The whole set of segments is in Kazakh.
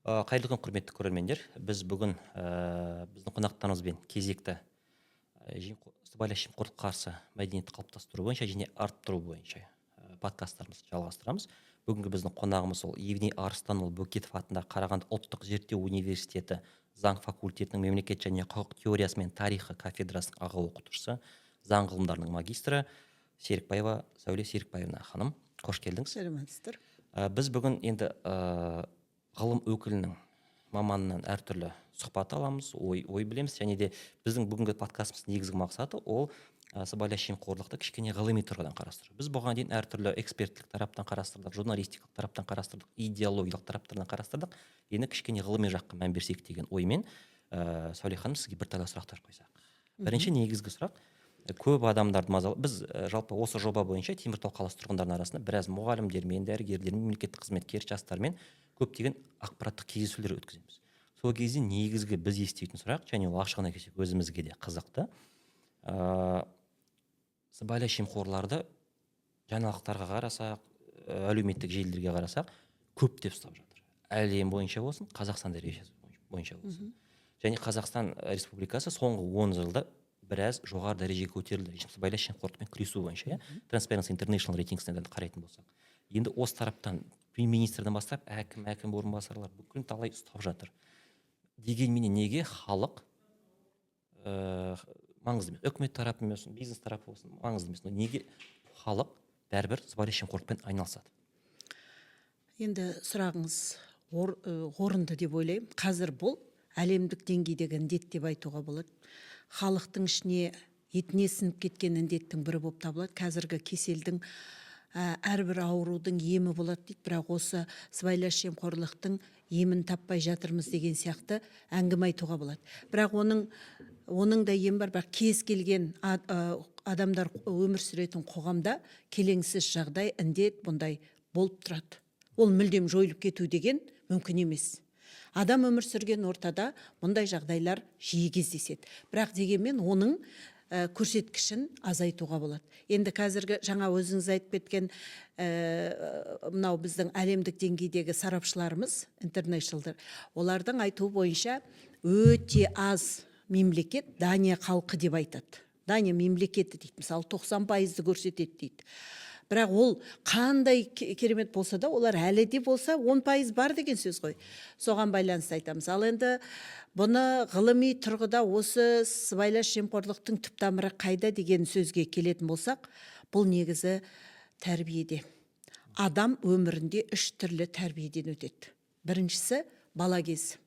Қайырлы күн, құрметті көрермендер! Біз бүгін біздің қонақтарымызбен кезекті сыбайлас жемқорлыққа қарсы мәдениетті қалыптастыру бойынша және арттыру бойынша подкасттарымызды жалғастырамыз. Бүгінгі біздің қонағымыз ол Евней Арыстанұлы Бөкетов атындағы Қарағанды ұлттық зерттеу университеті заң факультетінің мемлекет және құқық теориясы мен тарихы кафедрасының аға оқытушысы, заң ғылымдарының магистрі Серікбаева Сәуле Серікбаевна ханым. Қош келдіңіз! Сәлеметсіздер! Біз бүгін енді ғылым өкілінің маманынан әртүрлі сұхбат аламыз, ой білеміз. Және де біздің бүгінгі подкастымыздың негізгі мақсаты ол сыбайлас жемқорлықты кішкене ғылыми тұрғыдан қарастыру. Біз бұған дейін әртүрлі эксперттік тараптан қарастырдық, журналистикалық тараптан қарастырдық, идеологиялық тараптардан қарастырдық. Енді кішкене ғылыми жаққа мән берсек деген оймен, Сәуле ханым, сізге бірталай сұрақтар қойсақ. Бірінші негізгі сұрақ көп адамдарды мазалы. Біз жалпы осы жоба бойынша Теміртау қаласы тұрғындарының арасында біраз мұғалімдермен, дәрігерлермен, мемлекеттік қызметкер жастармен көптеген ақпараттық кездесулер өткіземіз. Сол кезде негізгі біз еститін сұрақ, және ол ашығына келсек, өзімізге де қызықты, сыбайлас жемқорларды жаңалықтарға қарасақ, әлеуметтік желілерге қарасақ, көптеп ұстап жатыр, әлем бойынша болсын, Қазақстан дәрежесі бойынша болсын. Және Қазақстан Республикасы соңғы 10 жылда біраз жоғары дәрежеге көтерілді сыбайлас жемқорлықпен күресу бойынша, иә, Transparency International рейтингісіне қарайтын болсақ. Енді осы тараптан премьер министрден бастап әкім, әкім орынбасарлар, бүкіл талай ұстап жатыр. Дегенменен неге халық, маңызды емес, үкімет тарапы болсын, бизнес тарапы болсын, маңызды емес, но неге халық бәрібір сыбайлас жемқорлықпен айналысады? Енді сұрағыңыз орынды деп ойлаймын. Қазір бұл әлемдік деңгейдегі індет деп айтуға болады. Халықтың ішіне, етіне сіңіп кеткен індеттің бірі болып табылады. Қазіргі кеселдің, әрбір аурудың емі болады дейді, бірақ осы сыбайлас жемқорлықтың емін таппай жатырмыз деген сияқты әңгіме айтуға болады. Бірақ оның да емі бар. Бірақ кез келген адамдар өмір сүретін қоғамда келеңсіз жағдай, індет бұндай болып тұрады. Ол мүлдем жойылып кету деген мүмкін емес. Адам өмір сүрген ортада мұндай жағдайлар жиі кездеседі. Бірақ дегенмен оның көрсеткішін азайтуға болады. Енді қазіргі жаңа өзіңіз айтып кеткен мынау біздің әлемдік деңгейдегі сарапшыларымыз, international, олардың айтуы бойынша, өте аз мемлекет, Дания халқы деп айтады, Дания мемлекеті дейді, мысалы, 90%-ды көрсетеді дейді. Бірақ ол қандай керемет болса да, олар әлі де болса 10% бар деген сөз ғой. Соған байланысты айтамыз. Ал енді бұны ғылыми тұрғыда, осы сыбайлас жемқорлықтың түп тамыры қайда деген сөзге келетін болсақ, бұл негізі тәрбиеде. Адам өмірінде үш түрлі тәрбиеден өтеді. Біріншісі – бала кез,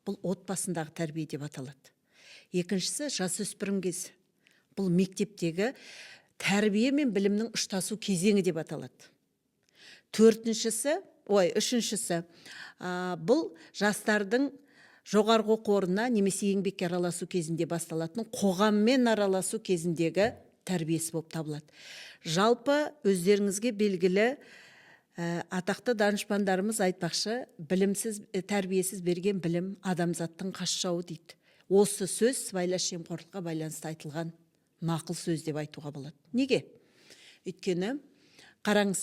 бұл отбасындағы тәрбие деп аталады. Екіншісі – жасөспірім кез, бұл мектептегі тәрбие мен білімнің ұштасу кезеңі деп аталады. Төртіншісі, ой, үшіншісі, бұл жастардың жоғарғы оқу орнына немесе еңбекке араласу кезінде басталатын қоғаммен араласу кезіндегі тәрбиесі болып табылады. Жалпы өздеріңізге белгілі, атақты данышпандарымыз айтпақшы, білімсіз, тәрбиесіз берген білім адамзаттың қас жауы дейді. Осы сөз сыбайлас жемқорлыққа байланысты айтылған нақыл сөз деп айтуға болады. Неге? Өйткені қараңыз,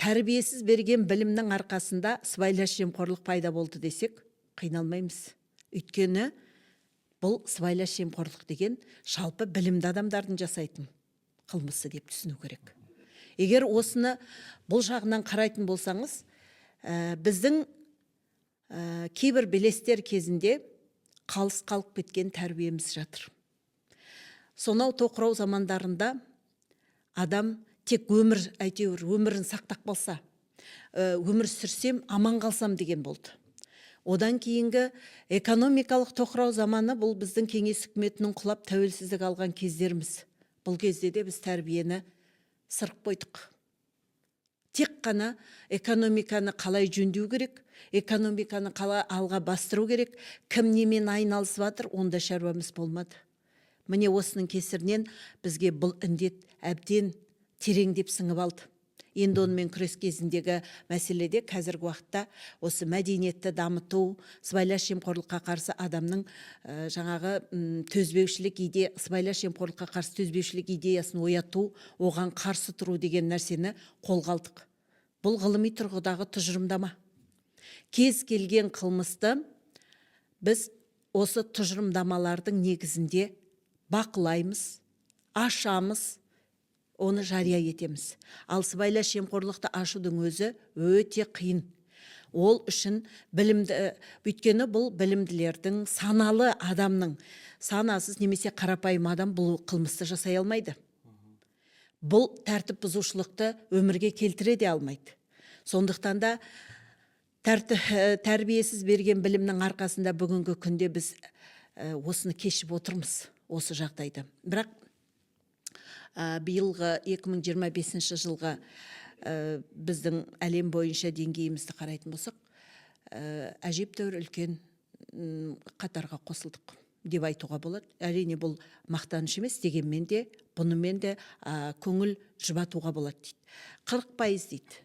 тәрбиесіз берген білімнің арқасында сыбайлас жемқорлық пайда болды десек, қиналмаймыз. Өйткені бұл сыбайлас жемқорлық деген жалпы білімді адамдардың жасайтын қылмысы деп түсіну керек. Егер осыны бұл жағынан қарайтын болсаңыз, біздің кейбір белестер кезінде қалыс қалып кеткен тәрбиеміз жатыр. Сонау тоқырау замандарында адам тек өмір, әйтеуір өмірін сақтап қалса, өмір сүрсем, аман қалсам деген болды. Одан кейінгі экономикалық тоқырау заманы, бұл біздің Кеңес үкіметінің құлап, тәуелсіздік алған кездеріміз. Бұл кезде де біз тәрбиені сырып қойдық. Тек қана экономиканы қалай жөндеу керек, экономиканы қалай алға бастыру керек, кім немен айналысып жатыр, онда шаруамыз болмады. Міне, осының кесірінен бізге бұл індет әбден тереңдеп сіңіп алды. Енді онымен күрес кезіндегі мәселеде қазіргі уақытта осы мәдениетті дамыту, сыбайлас жемқорлыққа қарсы адамның жаңағы төзбеушілік идея, сыбайлас жемқорлыққа қарсы төзбеушілік идеясын ояту, оған қарсы тұру деген нәрсені қолға алдық. Бұл ғылыми тұрғыдағы тұжырымдама. Кез келген қылмысты біз осы тұжырымдамалардың негізінде бақылаймыз, ашамыз, оны жария етеміз. Ал сыбайлас жемқорлықты ашудың өзі өте қиын. Ол үшін білімді, өйткені бұл білімділердің, саналы адамның, санасыз немесе қарапайым адам бұл қылмысты жасай алмайды. Бұл тәртіп бұзушылықты өмірге келтіре де алмайды. Сондықтан да тәрбиесіз берген білімнің арқасында бүгінгі күнде біз осыны кешіп отырмыз, осы жағдайды. Бірақ биылғы 2025 жылғы біздің әлем бойынша деңгейімізді қарайтын болсақ, әжептәуір үлкен қатарға қосылдық деп айтуға болады. Әрине, бұл мақтаныш емес, дегенмен де бұнымен де көңіл жұбатуға болады дейді. 40% дейді.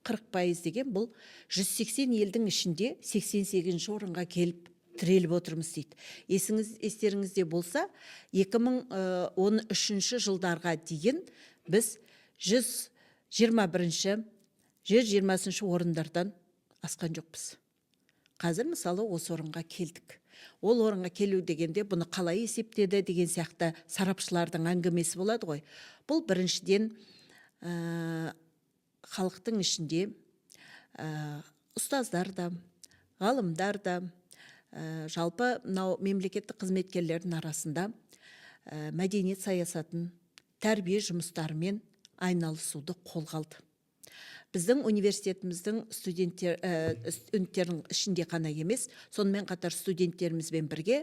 40% деген бұл 180 елдің ішінде 88 орынға келіп тіреліп отырмыз дейді. Естеріңізде болса, 2013 жылдарға дейін біз 121-ші, 120 орындардан асқан жоқпыз. Қазір, мысалы, осы орынға келдік. Ол орынға келу дегенде, бұны қалай есептеді деген сияқты сарапшылардың әңгімесі болады ғой. Бұл біріншіден, халықтың ішінде ұстаздар да, ғалымдар да, жалпы мынау мемлекеттік қызметкерлердің арасында мәдениет саясатын, тәрбие жұмыстарымен айналысуды қолға алды. Біздің университетіміздің студенттерінің ішінде қана емес, сонымен қатар студенттерімізбен бірге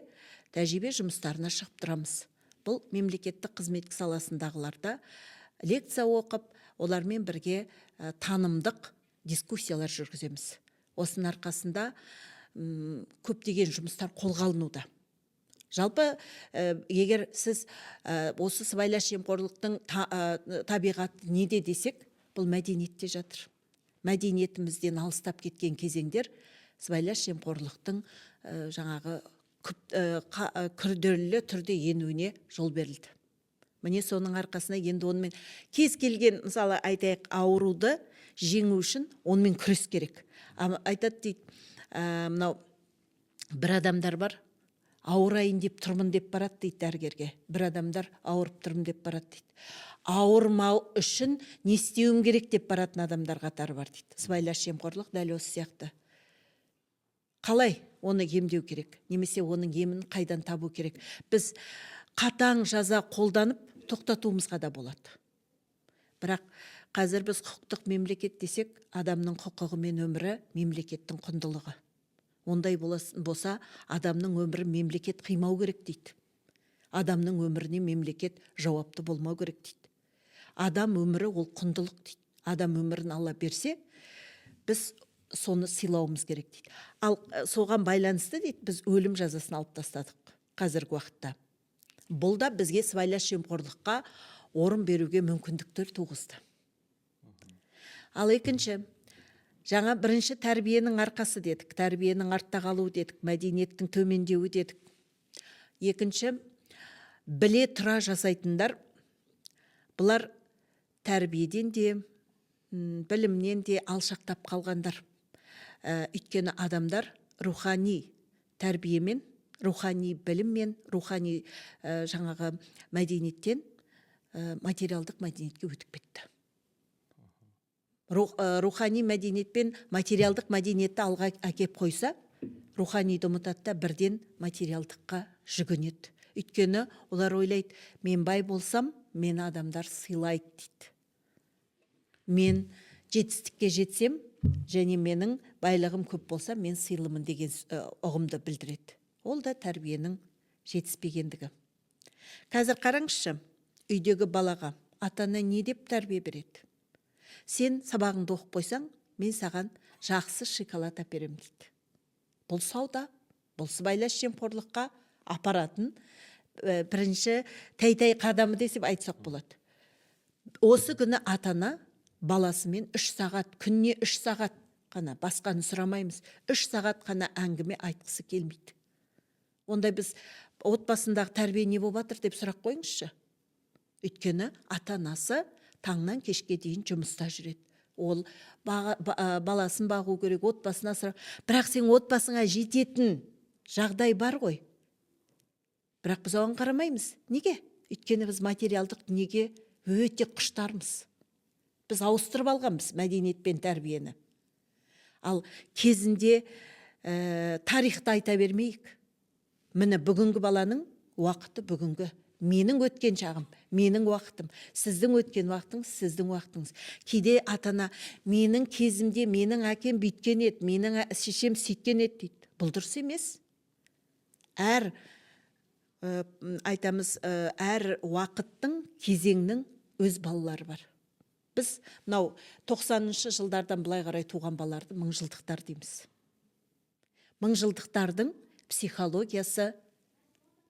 тәжірибе жұмыстарына шығып тұрамыз. Бұл мемлекеттік қызмет саласындағыларда лекция оқып, олармен бірге танымдық дискуссиялар жүргіземіз. Осының арқасында көптеген жұмыстар қолға алынуда. Жалпы, егер сіз осы сыбайлас жемқорлықтың табиғаты неде десек, бұл мәдениетте жатыр. Мәдениетімізден алыстап кеткен кезеңдер сыбайлас жемқорлықтың жаңағы күрделі түрде енуіне жол берілді. Міне, соның арқасында енді онымен кез келген, мысалы, айтайық, ауруды жеңу үшін онымен күрес керек. Айтады дейді, мынау бір адамдар бар, ауырайын деп тұрмын деп барады дейді дәрігерге. Бір адамдар ауырып тұрмын деп барады дейді. Ауырмау үшін не істеуім керек деп баратын адамдар қатары бар дейді. Сыбайлас жемқорлық дәл осы сияқты. Қалай оны емдеу керек немесе оның емін қайдан табу керек? Біз қатаң жаза қолданып тоқтатуымызға да болады. Бірақ қазір біз құқықтық мемлекет десек, адамның құқығы мен өмірі мемлекеттің құндылығы. Ондай болса, адамның өмірін мемлекет қимау керек дейді. Адамның өміріне мемлекет жауапты болмау керек дейді. Адам өмірі ол құндылық дейді. Адам өмірін Алла берсе, біз соны сыйлауымыз керек дейді. Ал соған байланысты дейді, біз өлім жазасын алып тастадық қазіргі уақытта. Бұл да бізге сыбайлас жемқорлыққа орын беруге мүмкіндіктер туғызды. Ал екінші, жаңа бірінші тәрбиенің арқасы дедік, тәрбиенің артта қалуы дедік, мәдениеттің төмендеуі дедік. Екінші, біле тұра жасайтындар, бұлар тәрбиеден де, білімнен де алшақтап қалғандар. Өйткені адамдар рухани тәрбиемен, рухани біліммен, рухани жаңағы мәдениеттен материалдық мәдениетке өтіп кетті. Рухани мәдениет пен материалдық мәдениетті алға әкеп қойса, руханиді ұмытады да, бірден материалдыққа жүгінеді. Өйткені олар ойлайды, мен бай болсам, мені адамдар сыйлайды дейді. Мен жетістікке жетсем және менің байлығым көп болса, мен сыйлымын деген ұғымды білдіреді. Ол да тәрбиенің жетіспегендігі. Қазір қараңызшы, үйдегі балаға ата ана не деп тәрбие береді? Сен сабағыңды оқып қойсаң, мен саған жақсы шоколад әперемін дейді. Бұл сауда, бұл сыбайлас жемқорлыққа апаратын бірінші тәй-тәй қадамы десіп айтсақ болады. Осы күні ата ана баласымен 3 сағат, күніне 3 сағат қана, басқаны сұрамаймыз, 3 сағат қана әңгіме айтқысы келмейді. Онда біз отбасындағы тәрбие не болып жатыр деп сұрақ қойыңызшы. Өйткені ата анасы таңнан кешке дейін жұмыста жүреді. Ол баласын бағу керек, отбасын асырау. Бірақ сен отбасыңа жететін жағдай бар ғой. Бірақ біз оған қарамаймыз. Неге? Өйткені біз материалдық дүниеге өте құштармыз. Біз ауыстырып алғанбыз мәдениет пен тәрбиені. Ал кезінде тарихты айта бермейік. Міне, бүгінгі баланың уақыты бүгінгі. Менің өткен шағым, менің уақытым, сіздің өткен уақытыңыз, сіздің уақытыңыз. Кейде ата ана: «Менің кезімде менің әкем бүйткен еді, менің шешем сөйткен еді», – дейді. Бұл дұрыс емес. Әр айтамыз, әр уақыттың, кезеңнің өз балалары бар. Біз мынау 90-жылдардан былай қарай туған балаларды мыңжылдықтар дейміз. Мыңжылдықтардың психологиясы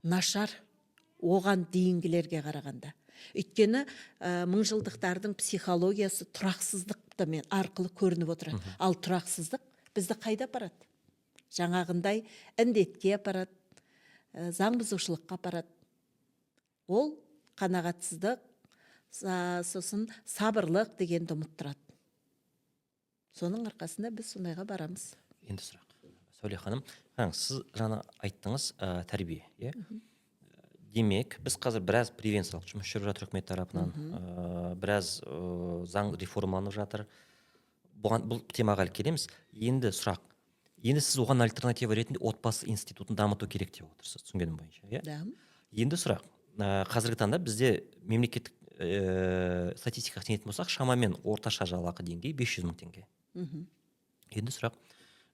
нашар оған дейінгілерге қарағанда. Өйткені мыңжылдықтардың психологиясы тұрақсыздықтымен арқылы көрініп отырады. Ал тұрақсыздық бізді қайда апарады? Жаңағындай індетке апарады, заң бұзушылыққа апарады. Ол қанағатсыздық, сосын сабырлық дегенді ұмыттырады. Соның арқасында біз сондайға барамыз. Енді сұрақ, Сәуле ханым, қараңыз, сіз жаңа айттыңыз, тәрбие, иә. Демек, біз қазір біраз превенциялық жұмыс жүріп жатыр үкімет тарапынан, біраз заң реформаланып жатыр. Бұған, бұл темаға әлі келеміз. Енді сұрақ: енді сіз оған альтернатива ретінде отбасы институтын дамыту керек деп отырсыз, түсінгенім бойынша, иә? Да. Енді сұрақ: қазіргі таңда бізде мемлекеттік статистикаға сенетін болсақ, шамамен орташа жалақы деңгейі 500 мың теңге. Енді сұрақ: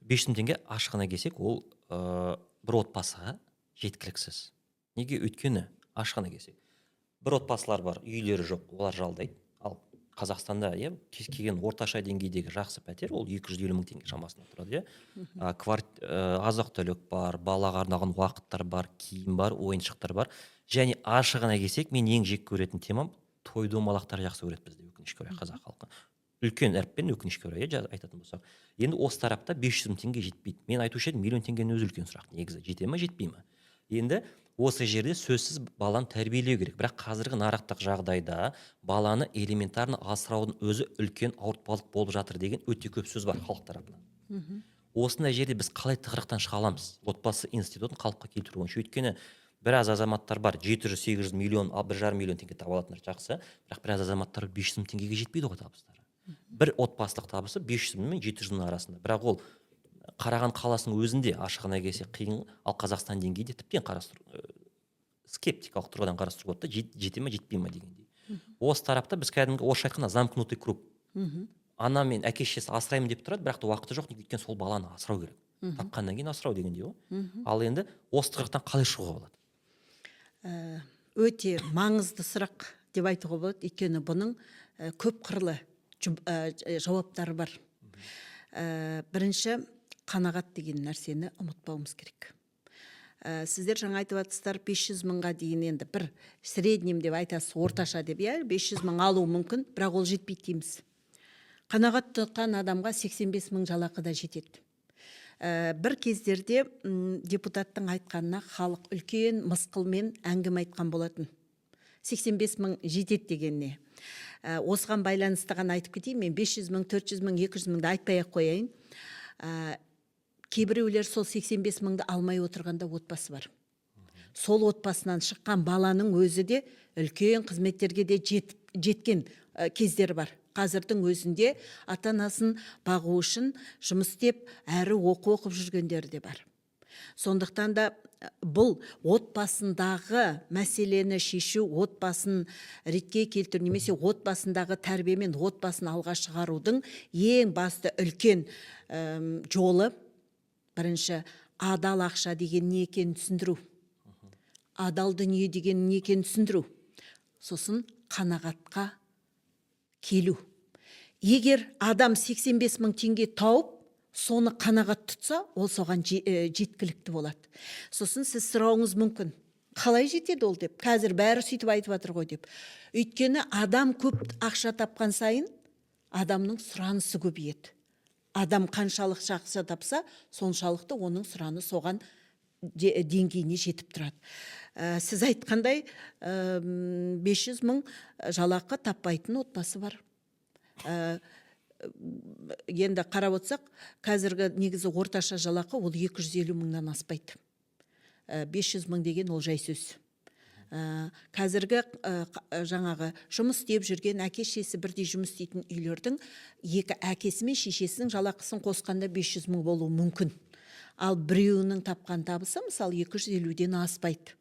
500 мың теңге, ашығына келсек, ол бір отбасыға жеткіліксіз. Неге? Өйткені, ашығына келсек, бір отбасылар бар, үйлері жоқ, олар жалдайды. Ал Қазақстанда, иә, кез келген орташа деңгейдегі жақсы пәтер ол 250 мың теңге шамасында тұрады, иә. Азық түлік бар, балаға арналған уақыттар бар, киім бар, ойыншықтар бар. Және ашығына келсек, мен ең жек көретін темам: той домалақтар жақсы көреді бізде, өкінішке орай, қазақ халқы, үлкен әріппен өкінішке орай, иә, айтатын болсақ. Енді осы тарапта 500 мың теңге жетпейді. Мен айтушы едім, миллион теңгенің өзі үлкен сұрақ негізі, жете ма, жетпей ма? Енді осы жерде сөзсіз баланы тәрбиелеу керек. Бірақ қазіргі нарықтық жағдайда баланы элементарно асыраудың өзі үлкен ауыртпалық болып жатыр деген өте көп сөз бар халық тарапынан. Осындай жерде біз қалай тығырықтан шыға аламыз отбасы институтын қалыпқа келтіру бойынша? Өйткені біраз азаматтар бар, 700-800 миллион, 1,5 миллион теңге таба алатындар жақсы, бірақ біраз азаматтар 500 мың теңгеге жетпейді ғой табыстары. Бір отбасылық табысы 500 мың мен 700 мың арасында. Бірақ ол Қарағанды қаласының өзінде, ашығына келсе, қиын. Ал Қазақстан деңгейінде тіптен қарастыру, скептикалық тұрғыдан қарастыруға болады да, жете ма, жетпей ма дегендей. Осы тарапта біз кәдімгі, орысша айтқанда, замкнутый круг. Ана мен әке шешесі асыраймын деп тұрады, бірақ та уақыты жоқ. Неге? Өйткені сол баланы асырау керек, тапқаннан кейін асырау дегендей ғой. Ал енді осы тығырықтан қалай шығуға болады? Өте маңызды сұрақ деп айтуға болады, өйткені бұның көп қырлы жауаптары бар. Бірінші, қанағат деген нәрсені ұмытпауымыз керек. Сіздер жаңа айтып жатсыздар, 500 мыңға дейін, енді бір среднем деп айтасыз, орташа деп, иә, 500 мың алуы мүмкін, бірақ ол жетпейді дейміз. Қанағат тұтқан адамға 85 мың жалақы да жетеді. Бір кездерде депутаттың айтқанына халық үлкен мысқылмен әңгіме айтқан болатын, 85 мың жетеді дегеніне. Осыған байланысты ғана айтып кетейін, мен 500 мың, 400 мың, 200 мыңды айтпай ақ қояйын. Кейбіреулер сол 85 мыңды алмай отырғанда отбасы бар. Сол отбасынан шыққан баланың өзі де үлкен қызметтерге де жеткен кездері бар. Қазірдің өзінде ата анасын бағу үшін жұмыс істеп, әрі оқу оқып жүргендері де бар. Сондықтан да бұл отбасындағы мәселені шешу, отбасын ретке келтіру немесе отбасындағы тәрбие мен отбасын алға шығарудың ең басты үлкен жолы: бірінші, адал ақша деген не екенін түсіндіру, адал дүние деген не екенін түсіндіру, сосын қанағатқа келу. Егер адам 85 мың теңге тауып, соны қанағат тұтса, ол соған жеткілікті болады. Сосын сіз сұрауыңыз мүмкін, қалай жетеді ол деп, қазір бәрі сөйтіп айтып жатыр ғой деп. Өйткені адам көп ақша тапқан сайын адамның сұранысы көбейеді. Адам қаншалықты ақша тапса, соншалықты оның сұранысы соған деңгейіне жетіп тұрады. Сіз айтқандай, 500 мың жалақы таппайтын отбасы бар. Енді қарап отырсақ, қазіргі негізі орташа жалақы ол 250 мыңнан аспайды. 500 мың деген ол жай сөз. Қазіргі жаңағы жұмыс істеп жүрген, әке шешесі бірдей жұмыс істейтін үйлердің екі әкесі мен шешесінің жалақысын қосқанда 500 мың болуы мүмкін. Ал біреуінің тапқан табысы, мысалы, 250-ден аспайды.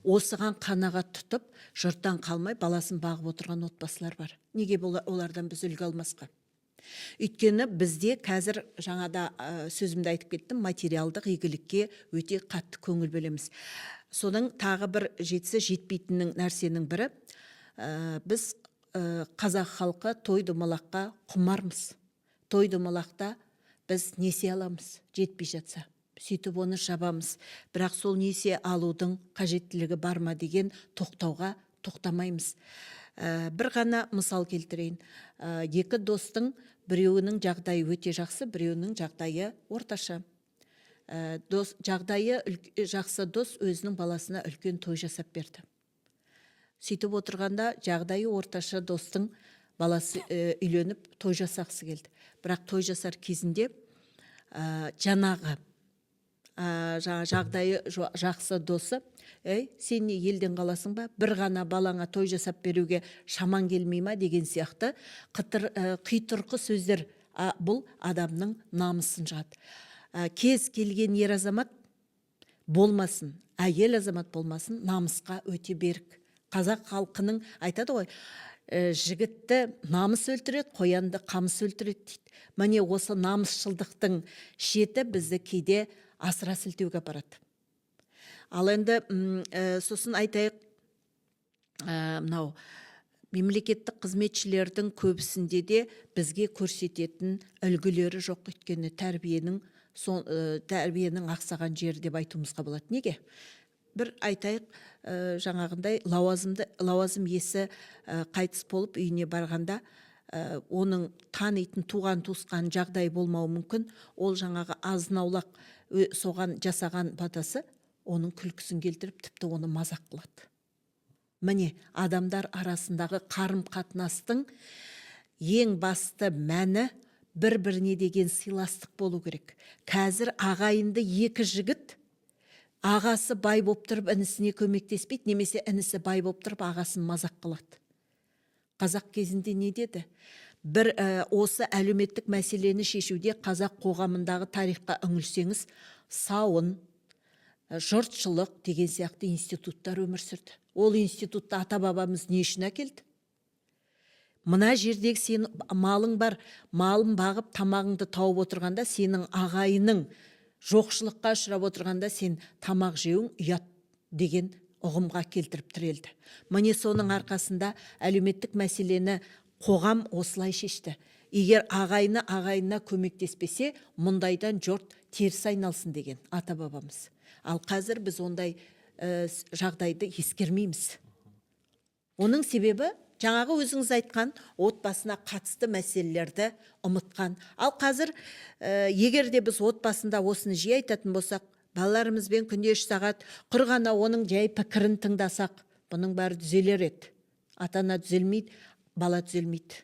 Осыған қанағат тұтып, жұрттан қалмай баласын бағып отырған отбасылар бар. Неге олардан біз үлгі алмасқа? Өйткені бізде қазір, жаңада сөзімде айтып кеттім, материалдық игілікке өте қатты көңіл бөлеміз. Соның тағы бір жетсе жетпейтіннің нәрсенің бірі, біз, қазақ халқы, той домалаққа құмармыз. Той домалақта біз несие аламыз, жетпей жатса, сөйтіп оны жабамыз. Бірақ сол несие алудың қажеттілігі бар ма деген тоқтауға тоқтамаймыз. Бір ғана мысал келтірейін. Екі достың біреуінің жағдайы өте жақсы, біреуінің жағдайы орташа. Дос жағдайы жақсы дос өзінің баласына үлкен той жасап берді. Сөйтіп отырғанда жағдайы орташа достың баласы үйленіп, той жасағысы келді. Бірақ той жасар кезінде жаңағы жаңа жағдайы жақсы досы: «Ей, сен не, елден қаласың ба? Бір ғана балаңа той жасап беруге шамаң келмей ма?» деген сияқты қытыр, қитұрқы сөздер. Бұл адамның намысын жағады. Кез келген ер азамат болмасын, әйел азамат болмасын, намысқа өте берік. Қазақ халқының айтады ғой, жігітті намыс өлтіреді, қоянды қамыс өлтіреді дейді. Міне, осы намысшылдықтың шеті бізді кейде асыра сілтеуге апарады. Ал енді сосын айтайық, мынау мемлекеттік қызметшілердің көбісінде де бізге көрсететін үлгілері жоқ, өйткені тәрбиенің ақсаған жері деп айтуымызға болады. Неге? Бір айтайық, жаңағындай лауазым иесі қайтыс болып, үйіне барғанда, оның танитын туған туысқан жағдай болмауы мүмкін. Ол жаңағы азын аулақ соған жасаған батасы оның күлкісін келтіріп, тіпті оны мазақ қылады. Міне, адамдар арасындағы қарым қатынастың ең басты мәні бір біріне деген сыйластық болу керек. Қазір ағайынды екі жігіт ағасы бай болып тұрып інісіне көмектеспейді немесе інісі бай болып тұрып ағасын мазақ қылады. Қазақ кезінде не деді? Бір осы әлеуметтік мәселені шешуде қазақ қоғамындағы тарихқа үңілсеңіз, сауын, жұртшылық деген сияқты институттар өмір сүрді. Ол институтты ата бабамыз не үшін әкелді? Мына жердегі сен малың бар, малын бағып, тамағыңды тауып отырғанда, сенің ағайының жоқшылыққа ұшырап отырғанда, сен тамақ жеуің ұят деген ұғымға келтіріп тірелді. Міне, соның арқасында әлеуметтік мәселені қоғам осылай шешті. Егер ағайыны ағайынына көмектеспесе, мұндайдан жұрт теріс айналсын деген ата бабамыз. Ал қазір біз ондай жағдайды ескермейміз. Оның себебі жаңағы өзіңіз айтқан отбасына қатысты мәселелерді ұмытқан. Ал қазір егер де біз отбасында осыны жиі айтатын болсақ, балаларымызбен күнде 3 сағат құр ғана оның жай пікірін тыңдасақ, бұның бәрі түзелер еді. Ата ана түзелмейді, бала түзелмейді.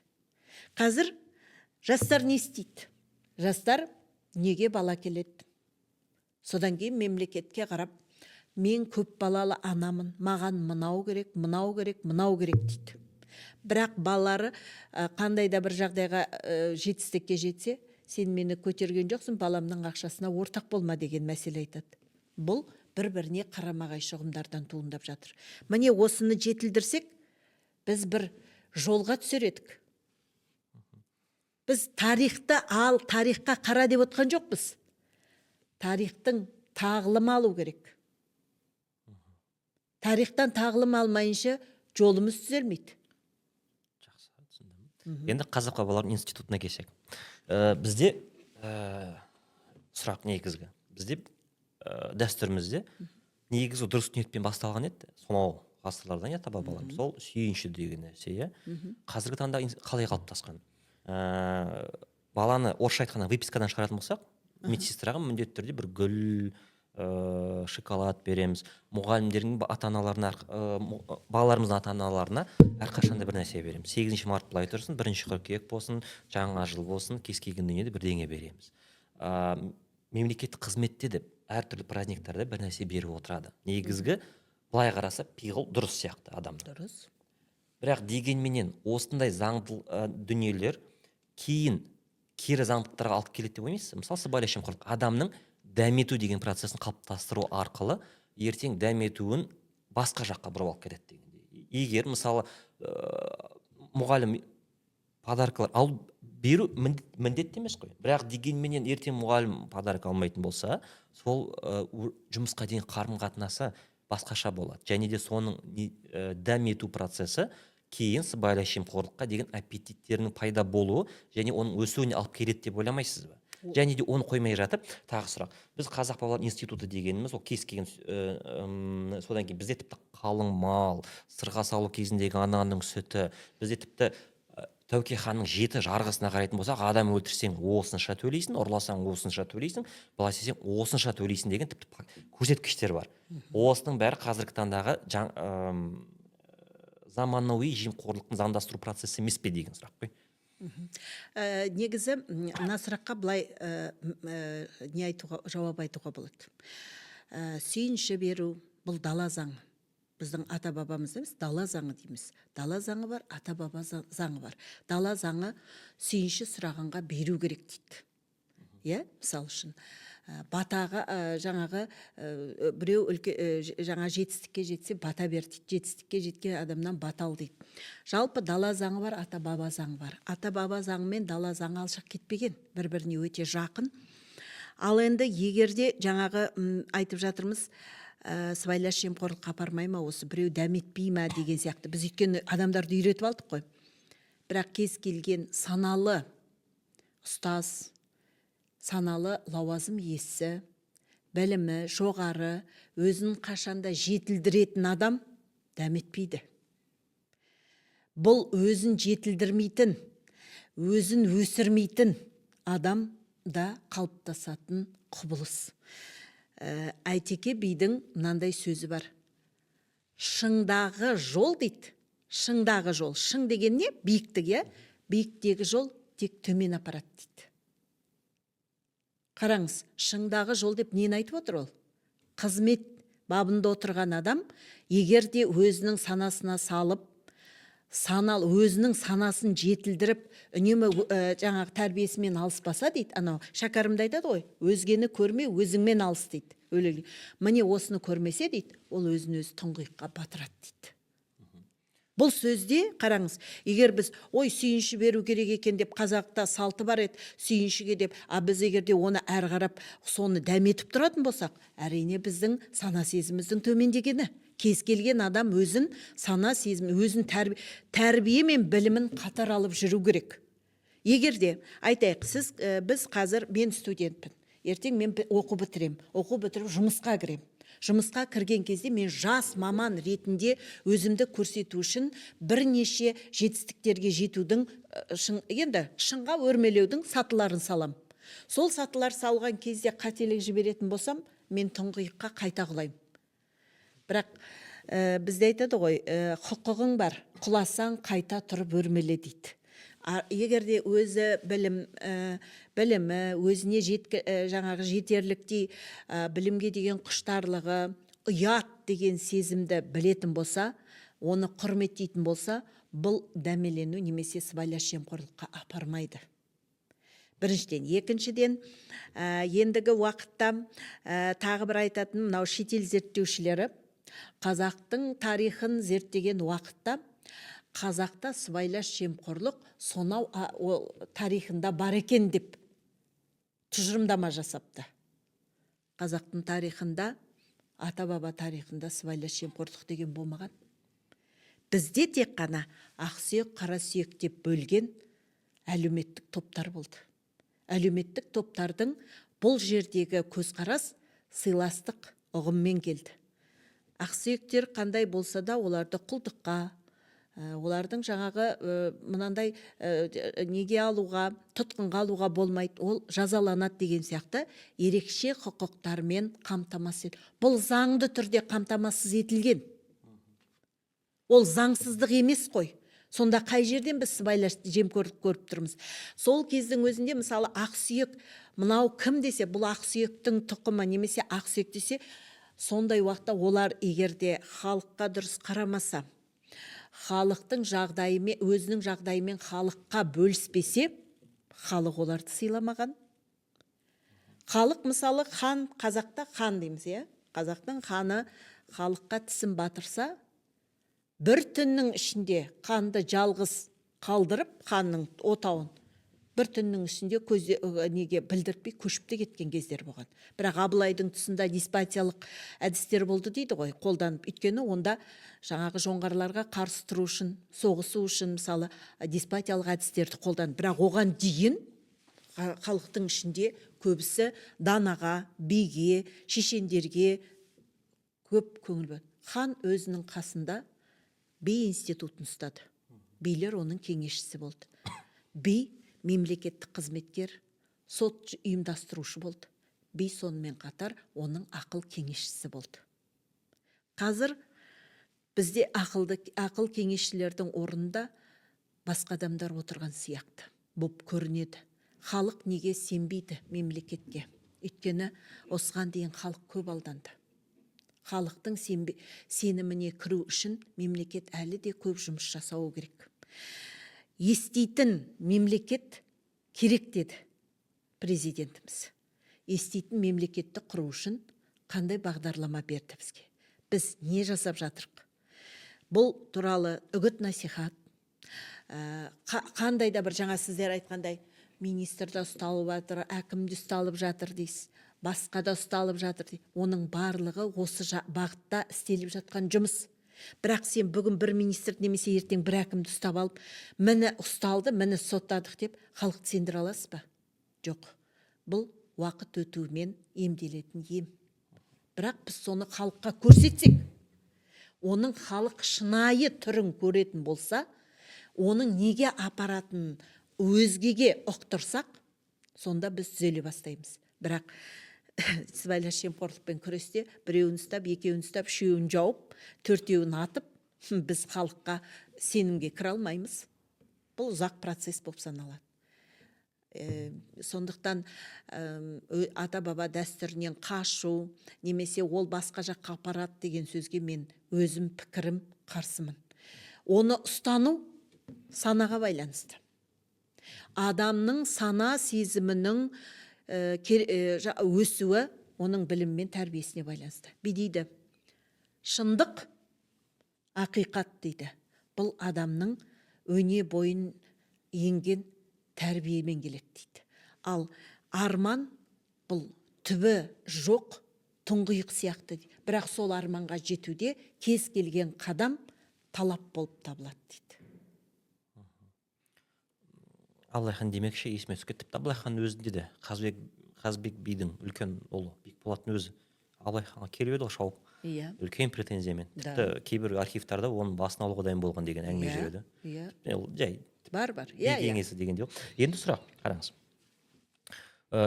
Қазір жастар не істейді? Жастар неге бала келеді? Содан кейін мемлекетке қарап: «Мен көп балалы анамын, маған мынау керек, мынау керек, мынау керек», – дейді. Бірақ балалары қандай да бір жағдайға, жетістікке жетсе, «Сен мені көтерген жоқсың, баламның ақшасына ортақ болма» деген мәселе айтады. Бұл бір біріне қарама қайшы ұғымдардан туындап жатыр. Міне, осыны жетілдірсек, біз бір жолға түсер едік. Біз тарихты ал, тарихқа қара деп отқан жоқпыз. Тарихтың тағлым алу керек. Тарихтан тағлым алмайынша жолымыз түзелмейді. Жақсы, түсіндім. Енді қазақ бабалардың институтына келсек, бізде сұрақ негізгі бізде дәстүрімізде негізі дұрыс ниетпен басталған еді сонау ғасырлардан, иә, ата бабаларымыз, сол сүйінші деген нәрсе, иә. Қазіргі таңда қалай қалыптасқан? Баланы, орысша айтқанда, выпискадан шығаратын болсақ, медсестраға міндетті түрде бір гүл. шоколад береміз. Мұғалімдердің ата аналарына, балаларымыздың ата аналарына әрқашанда бір нәрсе береміз. 8 март былай тұрсын, 1 қыркүйек болсын, жаңа жыл болсын, кез келген дүниеде бірдеңе береміз. Мемлекеттік қызметте де әртүрлі праздниктарда бір нәрсе беріп отырады. Негізгі былай қараса, пиғыл дұрыс сияқты адамда. Дұрыс. Бірақ дегенменен осындай заңды дүниелер кейін кері заңдылықтарға алып келеді деп ойлайсыз? Мысалы, сыбайлас жемқорлық адамның дәмету деген процесін қалыптастыру арқылы ертең дәметуін басқа жаққа бұрып алып кетеді дегендей. Егер мысалы, мұғалім подаркалар алып беру міндетті емес қой, бірақ дегенменен ертең мұғалім подарок алмайтын болса, сол жұмысқа деген қарым қатынасы басқаша болады. Және де соның дәмету процесі кейін сыбайлас жемқорлыққа деген аппетиттерінің пайда болуы және оның өсуіне алып келеді деп ойламайсыз ба? Және де оны қоймай жатып, тағы сұрақ. Біз Қазақ балалар институты дегеніміз ол кез келген, содан кейін бізде тіпті қалың мал, сырға салу кезіндегі ананың сүті, бізде тіпті Тәуке ханның 7 жарғысына қарайтын болсақ, адам өлтірсең осынша төлейсің, ұрласаң осынша төлейсің, былай істесең осынша төлейсің деген тіпті көрсеткіштер бар. Осының бәрі қазіргі таңдағы заманауи жемқорлықтың заңдастыру процесі емес пе деген сұрақ қой. Негізі, мына сұраққа былай, не айтуға, жауап айтуға болады. Сүйінші беру бұл дала заңы. Біздің ата бабамыз емес, дала заңы дейміз. Дала заңы бар, ата баба заңы бар. Дала заңы сүйінші сұрағанға беру керек дейді. Иә, мысал үшін, батаға, жаңағы, біреу үлке, жаңа жетістікке жетсе бата бер дейді, жетістікке жеткен адамнан бата ал дейді. Жалпы дала заңы бар, ата баба заңы бар. Ата баба заңы мен дала заңы алшақ кетпеген, бір-біріне өте жақын. Ал енді егерде жаңағы, айтып жатырмыз, сыбайлас жемқорлыққа апармай ма, осы біреу дәметпей ма деген сияқты. Біз өйткені адамдарды үйретіп алдық қой. Бірақ кез келген саналы ұстаз, саналы лауазым иесі, білімі жоғары, өзін қашанда жетілдіретін адам дәметпейді. Бұл өзін жетілдірмейтін, өзін өсірмейтін адам да қалыптасатын құбылыс. Әйтеке бидің мынандай сөзі бар. Шыңдағы жол дейді. Шыңдағы жол. Шың деген не? Биіктік, иә? Биіктегі жол тек төмен апарады дейді. Қараңыз, шыңдағы жол деп нені айтып отыр ол? Қызмет бабында отырған адам, егер де өзінің санасына салып, өзінің санасын жетілдіріп, үнемі, жаңағы тәрбиесімен алыспаса дейді, анау Шәкәрімді айтады ғой, өзгені көрме, өзіңмен алыс дейді. Өлең. Міне осыны көрмесе дейді, ол өзін өзі тұңғиыққа батырады дейді. Бұл сөзде қараңыз, егер біз ой сүйінші беру керек екен деп, қазақта салты бар еді сүйіншіге деп, а біз егер де оны әрі қарап соны дәметіп тұратын болсақ, әрине біздің сана сезіміміздің төмендегені. Кез келген адам өзін сана сезім, өзін тәрбие мен білімін қатар алып жүру керек. Егер де айтайық, біз қазір, мен студентпін, ертең мен оқу бітірем, оқу бітіріп жұмысқа кірем. Жұмысқа кірген кезде мен жас маман ретінде өзімді көрсету үшін бірнеше жетістіктерге жетудің, енді шыңға өрмелеудің сатыларын салам. Сол сатылар салған кезде қателік жіберетін болсам, мен тұңғиыққа қайта құлаймын. Бірақ бізде айтады ғой, құқығың бар, құласаң қайта тұрып өрмеле дейді. Егер де өзі білімі, өзіне жаңағы жетерліктей, білімге деген құштарлығы, ұят деген сезімді білетін болса, оны құрметтейтін болса, бұл дәмелену немесе сыбайлас жемқорлыққа апармайды. Біріншіден. Екіншіден, ендігі уақытта, тағы бір айтатын, мынау шетел зерттеушілері қазақтың тарихын зерттеген уақытта қазақта сыбайлас жемқорлық сонау, ол тарихында бар екен деп тұжырымдама жасапты. Қазақтың тарихында, ата-баба тарихында сыбайлас жемқорлық деген болмаған. Бізде тек қана ақсүйек, қара сүйек деп бөлген әлеуметтік топтар болды. Әлеуметтік топтардың бұл жердегі көзқарас сыйластық ұғыммен келді. Ақсүйектер қандай болса да оларды құлдыққа, Олардың жаңағы мынандай неге алуға, тұтқынға алуға болмайды, ол жазаланады деген сияқты ерекше құқықтармен қамтамасыз. Бұл заңды түрде қамтамасыз етілген, ол заңсыздық емес қой. Сонда қай жерден біз сыбайлас жемқорлық көріп тұрмыз? Сол кездің өзінде, мысалы, ақсүйек мынау кім десе, бұл ақсүйектің тұқымы немесе ақсүйек десе, сондай уақытта олар егер де халыққа дұрыс қарамаса, халықтың жағдайымен, өзінің жағдайымен халыққа бөліспесе, халық оларды сыйламаған. Халық, мысалы, хан, қазақта хан дейміз, иә, қазақтың ханы халыққа тісін батырса, бір түннің ішінде ханды жалғыз қалдырып, ханның отауын бір түннің ішінде көзде неге білдіртпей көшіп те кеткен кездер болған. Бірақ Абылайдың тұсында деспотиялық әдістер болды дейді ғой қолданып. Өйткені онда жаңағы жоңғарларға қарсы тұру үшін, соғысу үшін, мысалы, деспотиялық әдістерді қолданды. Бірақ оған дейін халықтың ішінде көбісі данаға, биге, шешендерге көп көңіл бөлді. Хан өзінің қасында би институтын ұстады, билер оның кеңесшісі болды. Би мемлекеттік қызметкер, сот ұйымдастырушы болды. Би сонымен қатар оның ақыл кеңесшісі болды. Қазір бізде ақылды ақыл кеңесшілердің орнында басқа адамдар отырған сияқты болып көрінеді. Халық неге сенбейді мемлекетке? Өйткені осыған дейін халық көп алданды. Халықтың сеніміне кіру үшін мемлекет әлі де көп жұмыс жасауы керек. Еститін мемлекет керек деді президентіміз. Еститін мемлекетті құру үшін қандай бағдарлама берді бізге? Біз не жасап жатырық? Бұл туралы үгіт насихат қандай да бір, жаңа сіздер айтқандай, министр де ұсталып жатыр, әкім де ұсталып жатыр дейсіз, басқа да ұсталып жатыр дейді. Оның барлығы осы бағытта істеліп жатқан жұмыс. Бірақ сен бүгін бір министрді немесе ертең бір әкімді ұстап алып, міне, ұсталды, міне, соттадық деп халықты сендіре аласыз ба? Жоқ, бұл уақыт өтуімен емделетін ем. Бірақ біз соны халыққа көрсетсек, оның халық шынайы түрін көретін болса, оның неге апаратынын өзгеге ұқтырсақ, сонда біз түзеле бастаймыз. Бірақ сыбайлас жемқорлықпен күресте біреуін ұстап, екеуін ұстап, үшеуін жауып, төртеуін атып, біз халыққа сенімге кіре алмаймыз. Бұл ұзақ процесс болып саналады. Сондықтан ата баба дәстүрінен қашу немесе ол басқа жаққа апарады деген сөзге мен өзім пікірім қарсымын. Оны ұстану санаға байланысты. Адамның сана сезімінің өсуі оның білімі мен тәрбиесіне байланысты. Би дейді: шындық, ақиқат дейді, бұл адамның өне бойын енген тәрбиемен келеді дейді. Ал арман бұл түбі жоқ тұңғиық сияқты дейді. Бірақ сол арманға жетуде кез келген қадам талап болып табылады дейді. Абылай хан демекші, есіме түсіп кетті. Тіпті Абылай ханның өзінде де Қазыбек бидің үлкен ұлы Бекболаттың өзі Абылай ханға келіп еді ғой шауып, үлкен претензиямен. Тіпті кейбір архивтарда оның басын алуға дайын болған деген әңгіме жүреді. Ол жай Бар, бар. би иә иә кеңесі дегенде ғой. Енді сұрақ, қараңыз.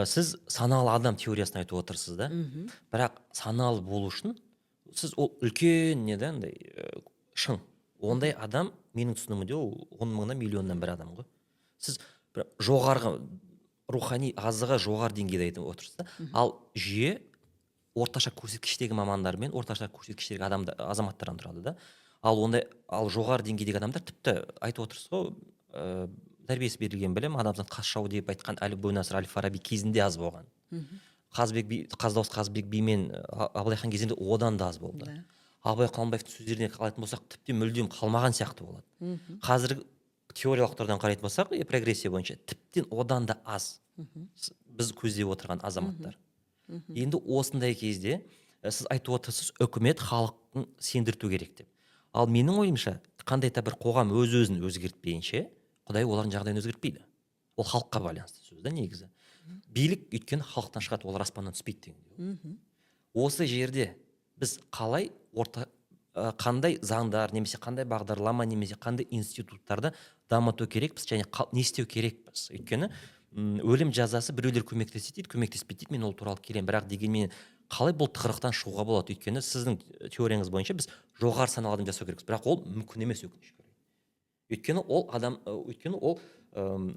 Сіз саналы адам теориясын айтып отырсыз да, бірақ саналы болу үшін сіз ол үлкен не да, андай шың, ондай адам менің түсінігімде ол 10 мыңнан, миллионнан бір адам ғой. Сіз бір жоғарғы рухани азығы жоғары деңгейде айтып отырсыз да. Ал жүйе орташа көрсеткіштегі мамандар мен орташа көрсеткіштегі адамда, азаматтардан тұрады да. Ал ондай, ал жоғары деңгейдегі адамдар, тіпті айтып отырсыз ғой, тәрбиесі берілген білім адамзат қас жауы деп айтқан Әбу Насыр әл Фараби кезінде аз болған. Қазыбек би, Қаздауыс Қазыбек би мен Абылай хан кезінде одан да аз болды. Абай Құнанбаевтың сөздеріне қарайтын болсақ, тіпті мүлдем қалмаған сияқты болады. Қазіргі теориялық тұрғыдан қарайтын болсақ, прогрессия бойынша тіптен одан да аз біз көздеп отырған азаматтар. Енді осындай кезде сіз айтып отырсыз, үкімет халықтың сендірту керек деп. Ал менің ойымша, қандай да бір қоғам өз өзін өзгертпейінше, Құдай олардың жағдайын өзгертпейді. Ол халыққа байланысты сөз да негізі. Билік өйткені халықтан шығады, олар аспаннан түспейді дегендей. Осы жерде біз қалай орта Қандай заңдар немесе қандай бағдарлама немесе қандай институттарды дамыту керекпіз және не істеу керекпіз? Өйткені өлім жазасы, біреулер көмектеседі дейді, көмектеспейді дейді, мен ол туралы келемін. Бірақ дегенмен қалай бұл тығырықтан шығуға болады? Өйткені сіздің теорияңыз бойынша біз жоғары саналы адам жасау керекпіз, бірақ ол мүмкін емес, өкінішке орай. Өйткені ол адам, өйткені ол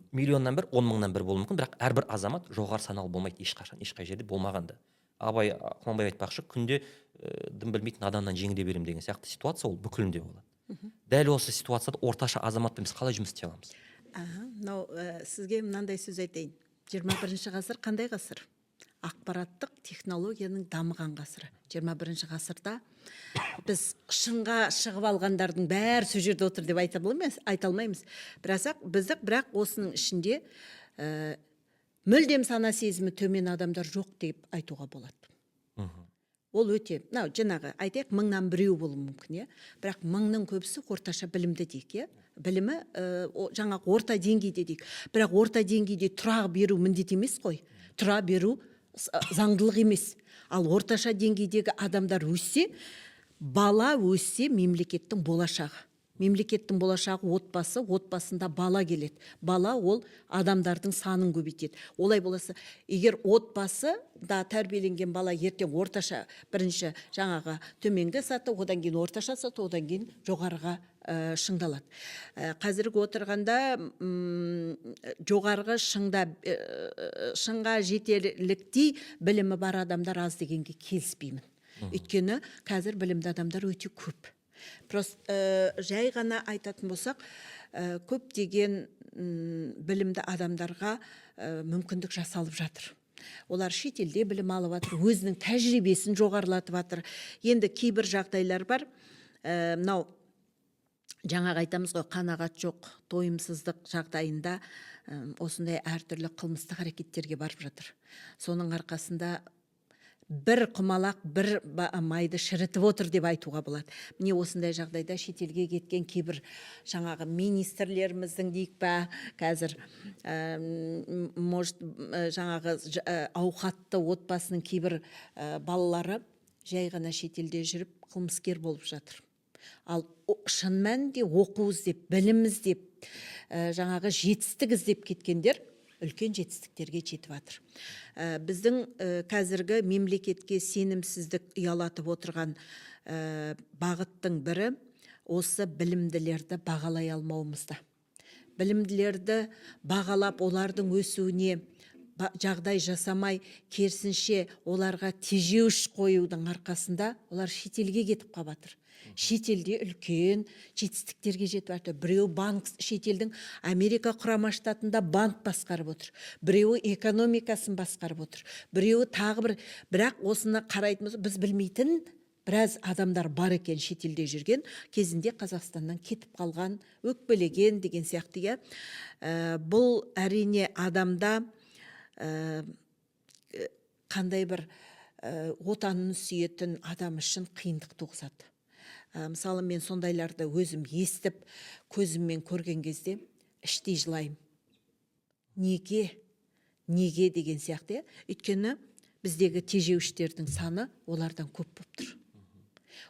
миллионнан бір, 10 мыңнан бір болуы мүмкін, бірақ әрбір азамат жоғары саналы болмайды ешқашан, ешқай жерде болмаған да. Абай Құнанбаев айтпақшы, күнде дым білмейтін адамнан жеңіле беремін деген сияқты ситуация ол бүкілінде болады. Дәл осы ситуацияда орташа азаматпен біз қалай жұмыс істей аламыз? Аха, мынау сізге мынандай сөз айтайын. 21-ғасыр қандай ғасыр? Ақпараттық технологияның дамыған ғасыры. 21 ғасырда біз шыңға шығып алғандардың бәрі сол жерде отыр деп айта алмаймыз, айта алмаймыз. Бірақ осының ішінде мүлдем сана сезімі төмен адамдар жоқ деп айтуға болады. Ол өте, мынау жаңағы айтайық, мыңнан біреу болуы мүмкін, иә. Бірақ мыңның көбісі орташа білімді дейік, иә, білімі жаңағы орта деңгейде дейік. Бірақ орта деңгейде тұра беру міндет емес қой, тұра беру заңдылық емес. Ал орташа деңгейдегі адамдар өссе, бала өссе, мемлекеттің болашағы. Мемлекеттің болашағы отбасы, отбасында бала келеді. Бала ол адамдардың санын көбейтеді. Олай болса, егер отбасыда тәрбиеленген бала ертең орташа, бірінші жаңағы төменгі саты, одан кейін орташа саты, одан кейін жоғарыға шыңдалады. Қазіргі отырғанда жоғарғы шыңда, шыңға жетерліктей білімі бар адамдар аз дегенге келіспеймін. Өйткені қазір білімді адамдар өте көп. Просто жай ғана айтатын болсақ, көптеген білімді адамдарға мүмкіндік жасалып жатыр. Олар шетелде білім алып жатыр, өзінің тәжірибесін жоғарылатып жатыр. Енді кейбір жағдайлар бар. Мынау жаңағы айтамыз ғой, қанағат жоқ, тойымсыздық жағдайында осындай әртүрлі қылмыстық әрекеттерге барып жатыр. Соның арқасында бір құмалақ бір майды шірітіп отыр деп айтуға болады. Міне, осындай жағдайда шетелге кеткен кейбір жаңағы министрлеріміздің дейік па, қазір может, жаңағы ауқатты отбасының кейбір балалары жай ғана шетелде жүріп қылмыскер болып жатыр. Ал шын мәнінде оқу іздеп, білім іздеп, жаңағы жетістік іздеп кеткендер үлкен жетістіктерге жетіп жатыр. Біздің қазіргі мемлекетке сенімсіздік ұялатып отырған бағыттың бірі осы білімділерді бағалай алмауымызда. Білімділерді бағалап, олардың өсуіне жағдай жасамай, керісінше оларға тежеуіш қоюдың арқасында олар шетелге кетіп қалып жатыр. Шетелде үлкен жетістіктерге жетіп жатыр. Біреу банк, шетелдің Америка Құрама Штатында банк басқарып отыр, біреуі экономикасын басқарып отыр, біреуі тағы бір. Бірақ осыны қарайтын болсақ, біз білмейтін біраз адамдар бар екен шетелде жүрген, кезінде Қазақстаннан кетіп қалған, өкпелеген деген сияқты, иә. Бұл әрине адамда қандай бір отанын сүйетін адам үшін қиындық туғызады. Мысалы, мен сондайларды өзім естіп, көзіммен көрген кезде іштей жылаймын. Неге, неге деген сияқты, иә. Өйткені біздегі тежеуіштердің саны олардан көп болып тұр.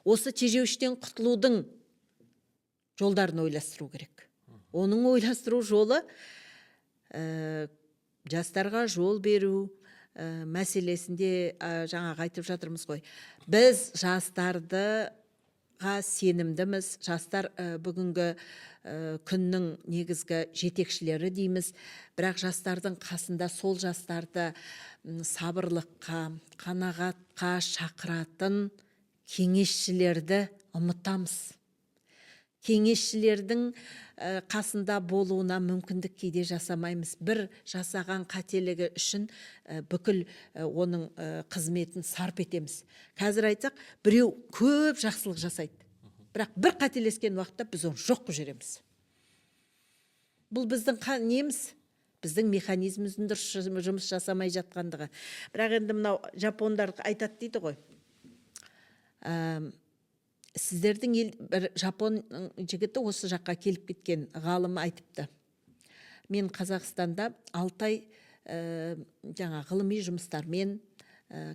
Осы тежеуіштен құтылудың жолдарын ойластыру керек. Оның ойластыру жолы жастарға жол беру мәселесінде жаңағы айтып жатырмыз ғой. Біз жастардыға сенімдіміз. Жастар бүгінгі күннің негізгі жетекшілері дейміз. Бірақ жастардың қасында сол жастарды сабырлыққа, қанағатқа шақыратын кеңесшілерді ұмытамыз. Кеңесшілердің қасында болуына мүмкіндік кейде жасамаймыз. Бір жасаған қателігі үшін бүкіл оның қызметін сарп етеміз. Қазір айтсақ, біреу көп жақсылық жасайды, бірақ бір қателескен уақытта біз оны жоқ қылып жібереміз. Бұл біздің неміз, біздің механизміміздің дұрыс жұмыс жасамай жатқандығы. Бірақ енді мынау жапондар айтады дейді ғой, сіздердің ел, бір жапон жігіті осы жаққа келіп кеткен ғалым айтыпты: мен Қазақстанда 6 ай жаңа ғылыми жұмыстармен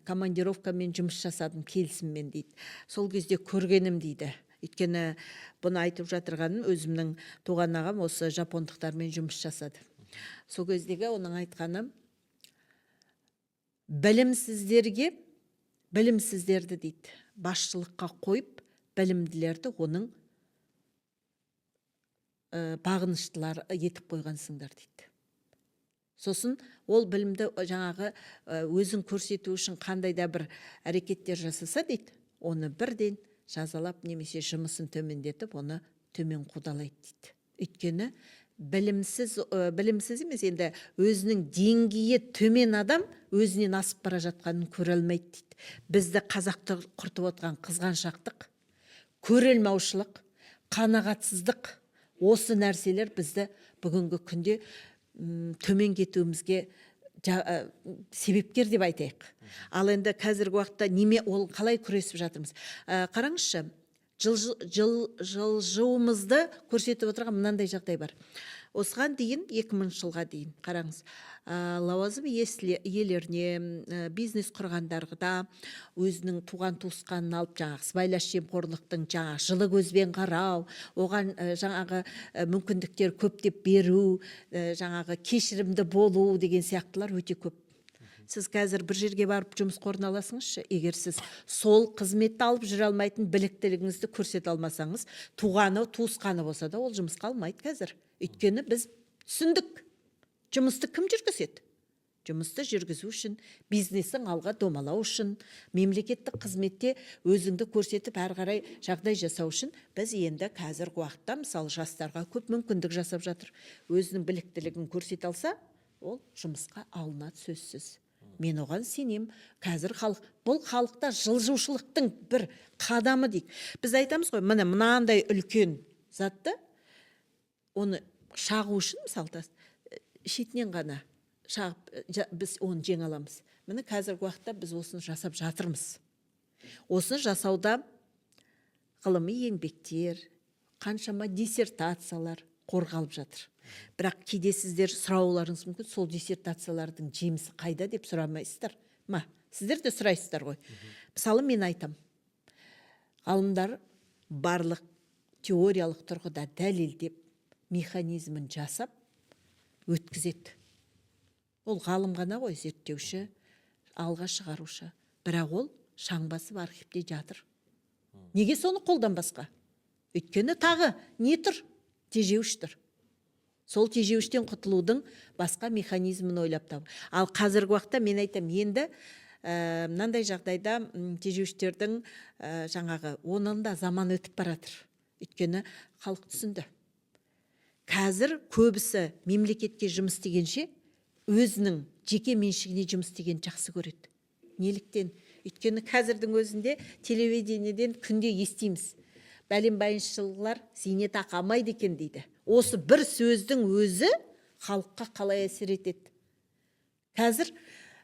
Командировкамен жұмыс жасадым, келісіммен дейді. Сол кезде көргенім дейді. Өйткені бұны айтып жатырғаным, өзімнің туған ағам осы жапондықтармен жұмыс жасады. Сол кездегі оның айтқаны: білімсіздерге, білімсіздерді дейді, басшылыққа қойып, білімділерді оның бағыныштылар етіп қойғансыңдар дейді. Сосын ол білімді жаңағы өзін көрсету үшін қандай да бір әрекеттер жасаса дейді, оны бірден жазалап немесе жұмысын төмендетіп, оны төмен қудалайды дейді. Өйткені білімсіз, білімсіз емес енді, өзінің деңгейі төмен адам өзінен асып бара жатқанын көре алмайды дейді. Бізді, қазақты, құртып отқан қызғаншақтық, көре алмаушылық, қанағатсыздық, осы нәрселер бізді бүгінгі күнде төмен кетуімізге себепкер деп айтайық. Ал енді қазіргі уақытта неме, ол қалай күресіп жатырмыз? Қараңызшы, жылжуымызды көрсетіп отырған мынандай жағдай бар. Осыған дейін, 2000 жылға дейін, қараңыз, лауазым иелеріне, бизнес құрғандарға өзінің туған туысқанын алып, жаңағы сыбайлас жемқорлықтың, жаңағы жылы көзбен қарау, оған жаңағы мүмкіндіктер көптеп беру, жаңағы кешірімді болу деген сияқтылар өте көп. Сіз қазір бір жерге барып жұмысқа орналасыңызшы, егер сіз сол қызметті алып жүре алмайтын біліктілігіңізді көрсете алмасаңыз, туғаны туысқаны болса да, ол жұмысқа алмайды қазір. Өйткені біз түсіндік, жұмысты кім жүргізеді? Жұмысты жүргізу үшін, бизнесің алға домалау үшін, мемлекеттік қызметте өзіңді көрсетіп, әрі қарай жағдай жасау үшін біз енді қазіргі уақытта, мысалы, жастарға көп мүмкіндік жасап жатыр. Өзінің біліктілігін көрсете алса, ол жұмысқа алынады сөзсіз. Мен оған сенем. Қазір халық, бұл халықта жылжушылықтың бір қадамы дейік. Біз айтамыз ғой, міне, мынандай үлкен затты, оны шағу үшін, мысалы, тас шетінен ғана шағып, біз оны жеңе аламыз. Міне, қазіргі уақытта біз осыны жасап жатырмыз. Осыны жасауда ғылыми еңбектер, қаншама диссертациялар қорғалып жатыр. Бірақ кейде сіздер сұрауларыңыз мүмкін, сол диссертациялардың жемісі қайда деп сұрамайсыздар ма? Сіздер де сұрайсыздар ғой. Мысалы, мен айтам, ғалымдар барлық теориялық тұрғыда дәлелдеп, механизмін жасап өткізеді. Ол ғалым ғана ғой, зерттеуші, алға шығарушы. Бірақ ол шаң басып архивте жатыр. Неге соны қолданбасқа? Өйткені тағы не тұр? Тежеуіш тұр. Сол тежеуіштен құтылудың басқа механизмін ойлап табу. Ал қазіргі уақытта мен айтамын, енді мынандай жағдайда тежеуіштердің жаңағы оның да заман өтіп бара жатыр. Өйткені халық түсінді. Қазір көбісі мемлекетке жұмыс істегенше, өзінің жеке меншігіне жұмыс істегенді жақсы көреді. Неліктен? Өйткені қазірдің өзінде телевидениеден күнде естиміз: бәленбайыншы жылғылар зейнетақы алмайды екен дейді. Осы бір сөздің өзі халыққа қалай әсер етеді? Қазір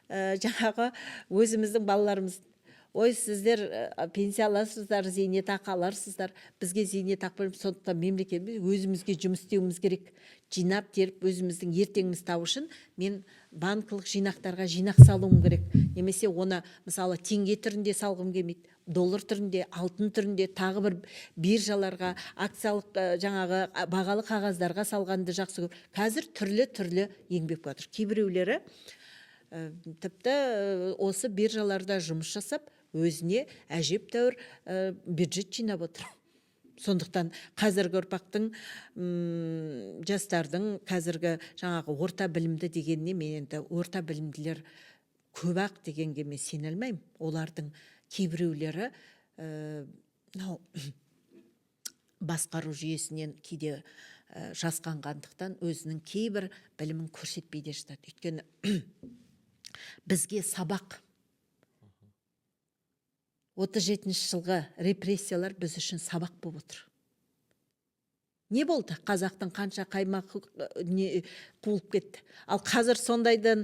жаңағы өзіміздің балаларымыз: «Ой, сіздер пенсия аласыздар, зейнетақы аларсыздар, бізге зейнетақы бермейді, сондықтан мемлекет, өзімізге жұмыс істеуіміз керек, жинап теріп өзіміздің ертеңімізді табу үшін мен банкілік жинақтарға жинақ салуым керек немесе оны, мысалы, теңге түрінде салғым келмейді, доллар түрінде, алтын түрінде, тағы бір биржаларға, акциялық, жаңағы бағалы қағаздарға салғанды жақсы көріп». Қазір түрлі түрлі еңбек болып жатыр. Кейбіреулері тіпті осы биржаларда жұмыс жасап, өзіне әжептәуір бюджет жинап отыр. Сондықтан қазіргі ұрпақтың, жастардың қазіргі жаңағы орта білімді дегеніне, мен енді орта білімділер көп ақ дегенге мен сене алмаймын. Олардың кейбіреулері мынау басқару жүйесінен кейде жасқанғандықтан өзінің кейбір білімін көрсетпей де жатады. Өйткені бізге сабақ, 37-жылғы репрессиялар біз үшін сабақ болып отыр. Не болды? Қазақтың қанша қаймағы не қуылып кетті. Ал қазір сондайдан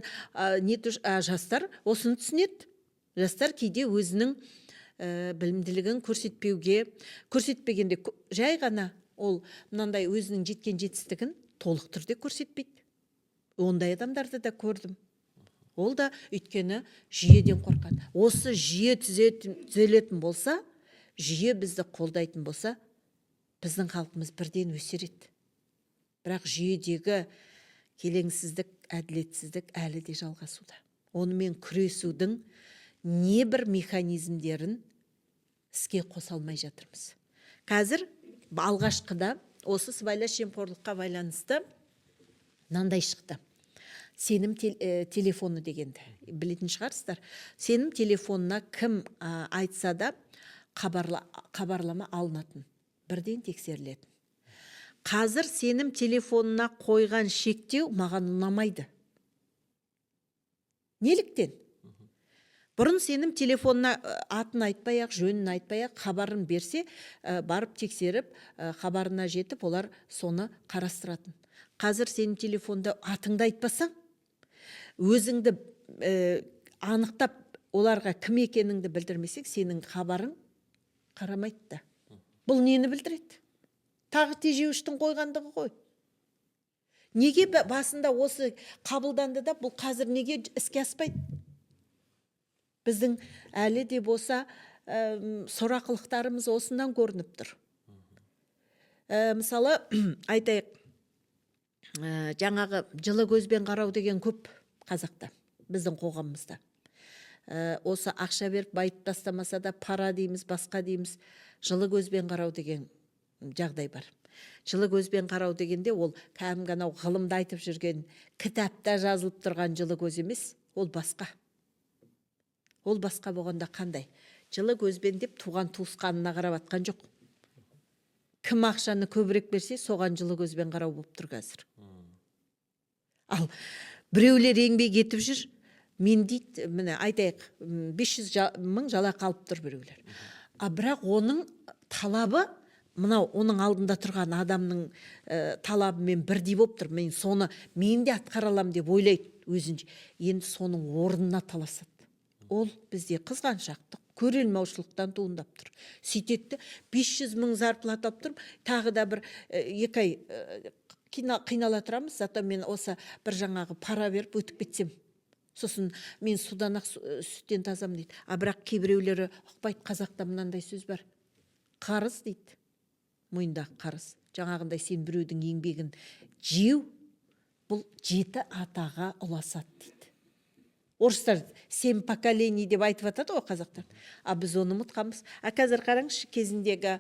не жастар осыны түсінеді. Жастар кейде өзінің білімділігін көрсетпеуге, көрсетпегенде жай ғана ол мынандай өзінің жеткен жетістігін толық түрде көрсетпейді. Ондай адамдарды да көрдім. Ол да өйткені жүйеден қорқады. Осы жүйе түзелетін болса, жүйе бізді қолдайтын болса, біздің халқымыз бірден өсер еді. Бірақ жүйедегі келеңсіздік, әділетсіздік әлі де жалғасуда. Онымен күресудің небір механизмдерін іске қоса алмай жатырмыз. Қазір алғашқыда осы сыбайлас жемқорлыққа байланысты мынандай шықты. Сенім телефоны дегенді білетін шығарсыздар. Сенім телефонына кім айтса да хабарлама алынатын, бірден тексерілетін. Қазір сенім телефонына қойған шектеу маған ұнамайды. Неліктен? Бұрын сенім телефонына атын айтпай ақ, жөнін айтпай ақ хабарын берсе, барып тексеріп, хабарына жетіп, олар соны қарастыратын. Қазір сенім телефонда атыңды айтпасаң, өзіңді анықтап, оларға кім екеніңді білдірмесең, сенің хабарың қарамайды да. Бұл нені білдіреді? Тағы тежеуіштің қойғандығы ғой. Неге басында осы қабылданды да, бұл қазір неге іске аспайды? Біздің әлі де болса сорақылықтарымыз осынан көрініп тұр. Мысалы, айтайық, жаңағы жылы көзбен қарау деген көп қазақта, біздің қоғамымызда. Осы ақша беріп байып тастамаса да пара дейміз, басқа дейміз, жылы көзбен қарау деген жағдай бар. Жылы көзбен қарау дегенде ол кәдімгі анау ғылымда айтып жүрген, кітапта жазылып тұрған жылы көз емес, ол басқа. Ол басқа болғанда қандай? Жылы көзбен деп туған туысқанына қарап атқан жоқ. Кім ақшаны көбірек берсе, соған жылы көзбен қарау болып тұр қазір. Ал біреулер еңбек етіп жүр, мен дейді, міне айтайық, 500 мың жалақы алып тұр біреулер. А бірақ оның талабы мынау оның алдында тұрған адамның талабымен бірдей болып тұр. Мен соны мен де атқара аламын деп ойлайды өзінше. Енді соның орнына таласады. Ол бізде қызғаншақтық, көре алмаушылықтан туындап тұр. Сөйтеді де, 500 мың зарплата алып тұрмын, тағы да бір 2 ай қинала тұрамыз, зато мен осы бір жаңағы пара беріп өтіп кетсем. Сосын мен судан ақ сүттен тазамын дейді. А бірақ кейбіреулері ұқпайды, қазақта мынандай сөз бар. Қарыз дейді. Мойындағы қарыз. Жаңағындай сен біреудің еңбегін жеу, бұл 7 атаға ұласады дейді. Орыстар 7 поколений деп айтып жатады ғой қазақтар. А біз оны ұмытқанбыз. А қазір қараңызшы, кезіндегі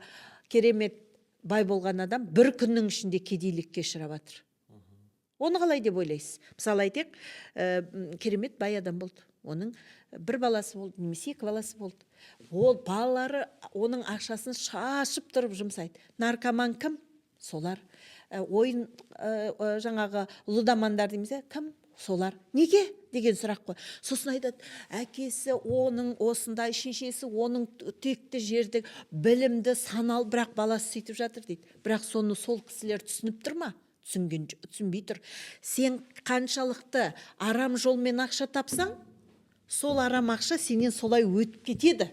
керемет бай болған адам бір күннің ішінде кедейлікке ұшырап жатыр. Оны қалай деп ойлайсыз? Мысалы айтайық, керемет бай адам болды. Оның бір баласы болды, немесе 2 баласы болды. Ол балалары оның ақшасын шашып тұрып жұмсайды. Наркоман кім? Солар. Ойын, жаңағы лудомандар дейміз, кім? Солар. Неге? Деген сұрақ қой. Сосын айтады, әкесі оның осындай, шешесі оның текті жерді, білімді, саналы, бірақ баласы сөйтіп жатыр дейді. Бірақ соны сол кісілер түсініп тұр ма? Түсінген түсінбей тұр. Сен қаншалықты арам жолмен ақша тапсаң, сол арам ақша сенен солай өтіп кетеді.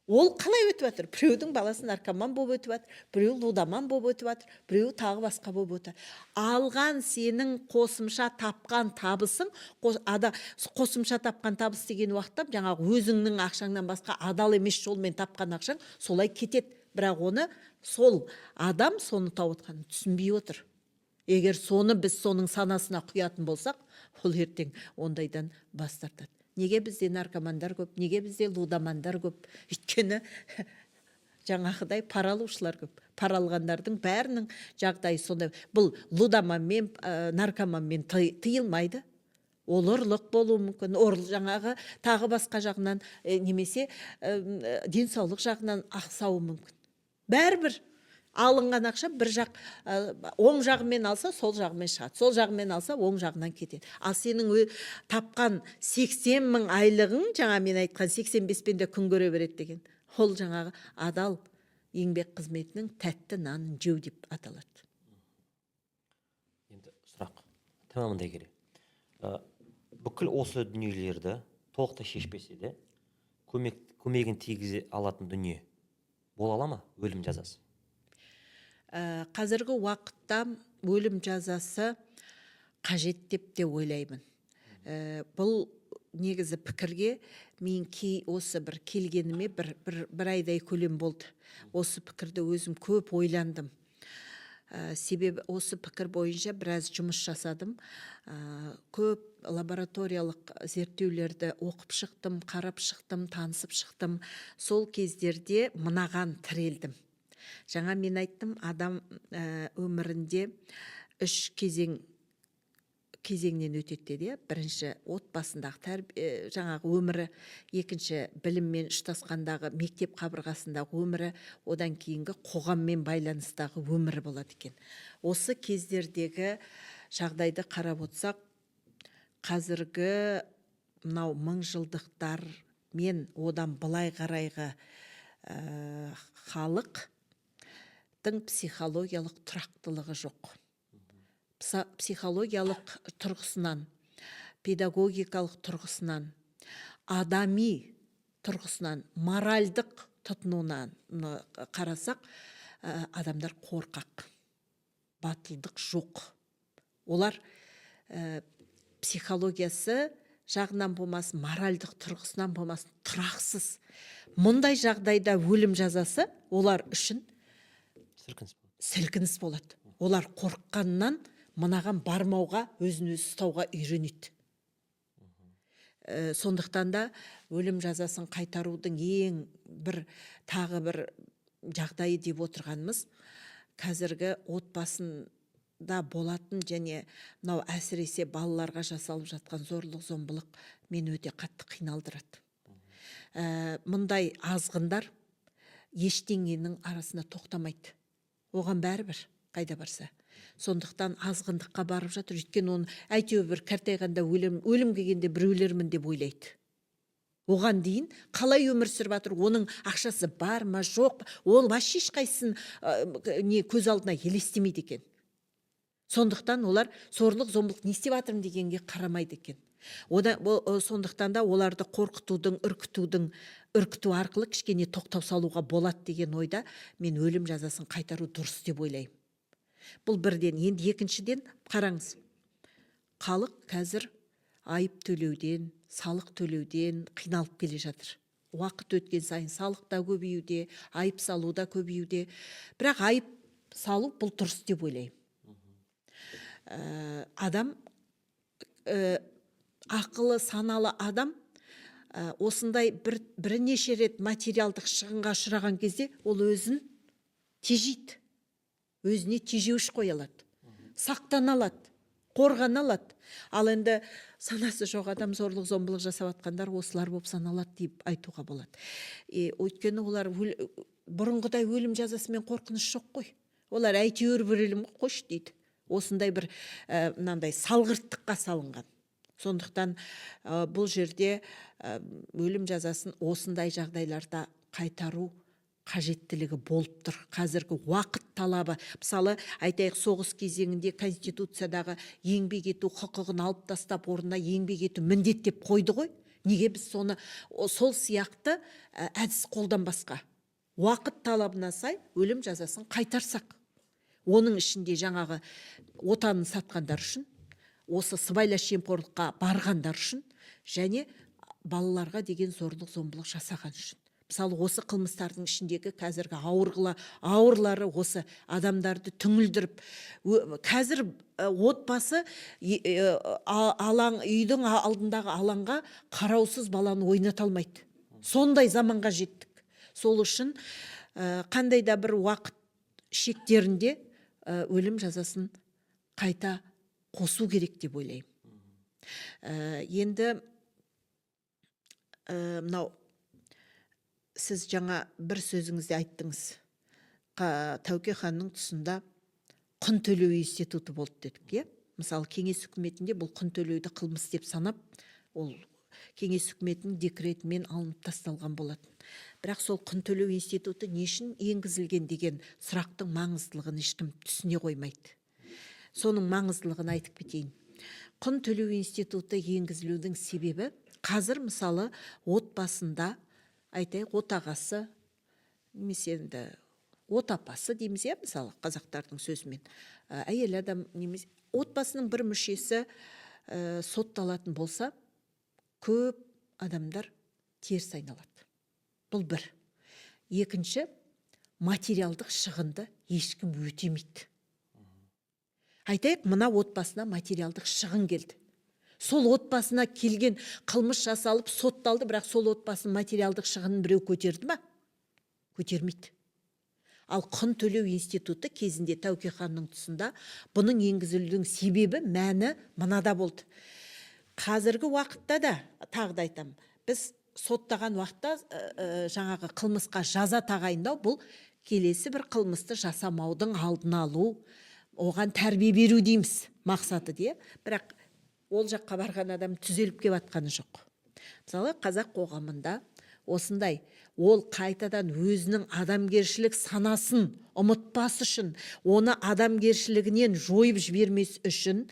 Ол қалай өтіп жатыр? Біреудің баласы наркоман болып өтіп жатыр, біреу лудоман болып өтіп жатыр, біреу тағы басқа болып өтіп жатыр. Алған сенің қосымша тапқан табысың, қосымша тапқан табыс деген уақытта жаңағы өзіңнің ақшаңнан басқа адал емес жолмен тапқан ақшаң солай кетеді. Бірақ оны сол адам соны тауып отқанын түсінбей отыр. Егер соны біз соның санасына құятын болсақ, ол ертең ондайдан бас тартады. Неге бізде наркомандар көп, неге бізде лудомандар көп? Өйткені жаңағыдай пара алушылар көп. Пара алғандардың бәрінің жағдайы сондай. Бұл лудоманмен, наркоманмен тыйылмайды. Ол ұрлық болуы мүмкін, жаңағы тағы басқа жағынан, немесе денсаулық жағынан ақсауы мүмкін. Бәрібір алынған ақша бір жақ, оң жағымен алса, сол жағымен шығады, сол жағымен алса, оң жағынан кетеді. Ал сенің тапқан 80 мың айлығың, жаңа мен айтқан 85-пен де күн көре береді деген, ол жаңағы адал еңбек қызметінің тәтті нанын жеу деп аталады. Енді сұрақ тәмамындай керек. Бүкіл осы дүниелерді толықтай шешпесе де, көмегін тигізе алатын дүние бола ала ма өлім жазасы? Қазіргі уақытта өлім жазасы қажет деп те ойлаймын. Бұл негізі пікірге мен осы бір келгеніме бір айдай көлем болды. Осы пікірді өзім көп ойландым. Себебі осы пікір бойынша біраз жұмыс жасадым. Көп лабораториялық зерттеулерді оқып шықтым, қарап шықтым, танысып шықтым. Сол кездерде мынаған тірелдім. Жаңа мен айттым, адам өмірінде үш кезеңнен өтеді деді, иә. Бірінші отбасындағы жаңағы өмірі, екінші біліммен ұштасқандағы мектеп қабырғасындағы өмірі, одан кейінгі қоғаммен байланыстағы өмірі болады екен. Осы кездердегі жағдайды қарап отырсақ, қазіргі мынау мыңжылдықтар мен одан былай қарайғы халықтың психологиялық тұрақтылығы жоқ. Психологиялық тұрғысынан, педагогикалық тұрғысынан, адами тұрғысынан, моральдық тұтынуынан қарасақ, адамдар қорқақ, батылдық жоқ. Олар психологиясы жағынан болмасын, моральдық тұрғысынан болмасын, тұрақсыз. Мұндай жағдайда өлім жазасы олар үшін сілкініс болады. Сілкініс болады. Олар қорыққаннан мынаған бармауға, өзін өзі ұстауға үйренеді. Сондықтан да өлім жазасын қайтарудың ең бір тағы бір жағдайы деп отырғанымыз, қазіргі отбасында болатын және мынау әсіресе балаларға жасалып жатқан зорлық зомбылық мені өте қатты қиналдырады. Мұндай азғындар ештеңенің арасында тоқтамайды, оған бәрібір қайда барса. Сондықтан азғындыққа барып жатыр, өйткені оны әйтеуір бір қартайғанда өлем, өлім келгенде бір өлермін деп ойлайды. Оған дейін қалай өмір сүріп жатыр, оның ақшасы бар ма, жоқ па, ол вообще ешқайсысын не көз алдына елестемейді екен. Сондықтан олар зорлық зомбылық не істеп жатырмын дегенге қарамайды екен. Сондықтан да оларды қорқытудың, үркітудің, үркіту арқылы кішкене тоқтау салуға болады деген ойда мен өлім жазасын қайтару дұрыс деп ойлаймын. Бұл бірден. Енді екіншіден, қараңыз, халық қазір айып төлеуден, салық төлеуден қиналып келе жатыр. Уақыт өткен сайын салық та көбеюде, айып салу да көбеюде. Бірақ айып салу бұл дұрыс деп ойлаймын. Адам, ақылы, саналы адам осындай бірнеше рет материалдық шығынға ұшыраған кезде ол өзін тежейді, өзіне тежеуіш қоя алады, сақтана алады, қорғана алады. Ал енді санасы жоқ адам, зорлық зомбылық жасап жатқандар осылар болып саналады деп айтуға болады. Өйткені олар бұрынғыдай өлім жазасымен қорқыныш жоқ қой, олар әйтеуір бір өлім ғой, қойшы дейді. Осындай бір мынандай салғырттыққа салынған. Сондықтан бұл жерде өлім жазасын осындай жағдайларда қайтару қажеттілігі болып тұр. Қазіргі уақыт талабы. Мысалы, айтайық, соғыс кезеңінде конституциядағы еңбек ету құқығын алып тастап, орнына еңбек ету міндет деп қойды ғой. Неге біз соны сол сияқты әдіс қолданбасқа? Уақыт талабына сай өлім жазасын қайтарсақ. Оның ішінде жаңағы отанын сатқандар үшін, осы сыбайлас жемқорлыққа барғандар үшін және балаларға деген зорлық зомбылық жасаған үшін. Мысалы, осы қылмыстардың ішіндегі қазіргі ауырлары осы адамдарды түңілдіріп, қазір отбасы алаң, үйдің алдындағы алаңға қараусыз баланы ойната алмайды. Сондай заманға жеттік. Сол үшін қандай да бір уақыт шектерінде өлім жазасын қайта қосу керек деп ойлаймын. Енді мынау сіз жаңа бір сөзіңізде айттыңыз. Тәуке ханның тұсында құн төлеу институты болды дедік, иә? Мысалы, кеңес үкіметінде бұл құн төлеуді қылмыс деп санап, ол кеңес үкіметінің декретімен алынып тасталған болатын. Бірақ сол құн төлеу институты не үшін енгізілген деген сұрақтың маңыздылығын ешкім түсіне қоймайды. Соның маңыздылығын айтып кетейін. Құн төлеу институты енгізілудің себебі, қазір мысалы отбасында, айтайық, отағасы немесе енді отапасы дейміз, иә, мысалы, қазақтардың сөзімен, әйел адам немесе отбасының бір мүшесі Сотталатын болса, көп адамдар теріс айналады. Бұл бір. Екінші, материалдық шығынды ешкім өтемейді. Айтайық, мына отбасына материалдық шығын келді. Сол отбасына келген қылмыс жасалып, сотталды, бірақ сол отбасының материалдық шығынын біреу көтерді ма? Көтермейді. Ал құн төлеу институты кезінде, Тәуке ханның тұсында бұның енгізілудің себебі, мәні мынада болды. Қазіргі уақытта да, тағы да айтамын, біз соттаған уақытта жаңағы қылмысқа жаза тағайындау, бұл келесі бір қылмысты жасамаудың алдын алу, оған тәрбие беру дейміз мақсаты де. Бірақ ол жаққа барған адам түзеліп кеп жатқаны жоқ. Мысалы, қазақ қоғамында осындай, ол қайтадан өзінің адамгершілік санасын ұмытпас үшін, оны адамгершілігінен жойып жібермес үшін,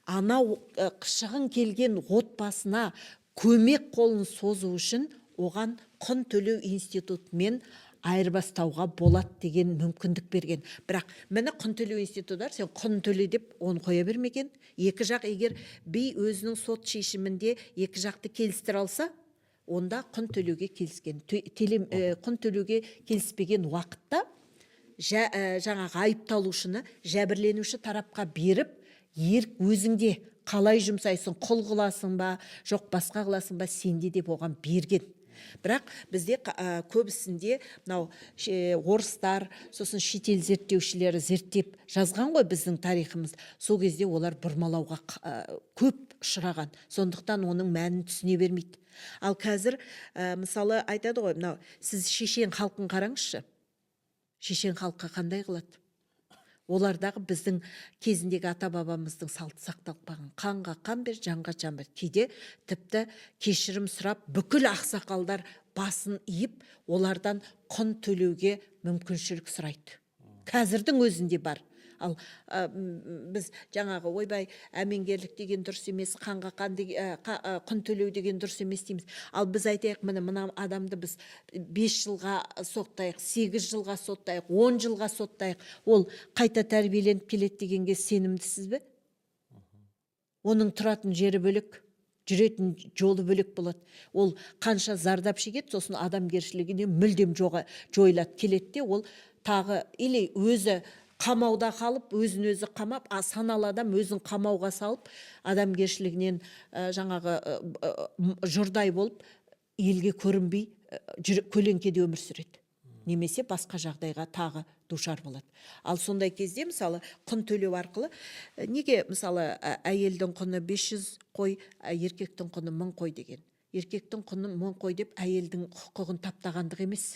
анау шығын келген отбасына көмек қолын созу үшін оған құн төлеу институтымен айырбастауға болады деген мүмкіндік берген. Бірақ, міне, құн төлеу институты бар, сен құн төле деп оны қоя бермеген. Екі жақ, егер би өзінің сот шешімінде екі жақты келістіре алса, онда құн төлеуге келіскен. Құн төлеуге келіспеген уақытта жаңағы айыпталушыны жәбірленуші тарапқа беріп, ерік өзіңде, қалай жұмсайсың, құл қыласың ба, жоқ басқа қыласың ба, сенде деп оған берген. Бірақ бізде көбісінде мынау орыстар, сосын шетел зерттеушілері зерттеп жазған ғой біздің тарихымыз. Сол кезде олар бұрмалауға көп ұшыраған, сондықтан оның мәнін түсіне бермейді. Ал қазір мысалы, айтады ғой, мынау сіз шешен халқын қараңызшы, шешен халқы қандай қылады? Олардағы біздің кезіндегі ата бабамыздың салты сақталып қалған: қанға қан бер, жанға жан бер. Кейде тіпті кешірім сұрап, бүкіл ақсақалдар басын иіп, олардан құн төлеуге мүмкіншілік сұрайды. Қазірдің өзінде бар. Ал біз жаңағы ойбай, әмеңгерлік деген дұрыс емес, қанға қан құн төлеу деген дұрыс емес дейміз. Ал біз айтайық, міне, мына адамды біз 5 жылға соттайық, 8 жылға соттайық, 10 жылға соттайық, ол қайта тәрбиеленіп келеді дегенге сенімдісіз бе? Оның тұратын жері бөлек, жүретін жолы бөлек болады. Ол қанша зардап шегеді, сосын адамгершілігіне мүлдем жоға жойылады. Келеді де, ол тағы или өзі қамауда қалып, өзін өзі қамап, а саналы адам өзін қамауға салып, адамгершілігінен жаңағы жұрдай болып, елге көрінбей, көлеңкеде өмір сүреді немесе басқа жағдайға тағы душар болады. Ал сондай кезде, мысалы, құн төлеу арқылы неге, мысалы, әйелдің құны 500 қой, еркектің құны 1000 қой деген? Еркектің құны 1000 қой деп әйелдің құқығын таптағандық емес.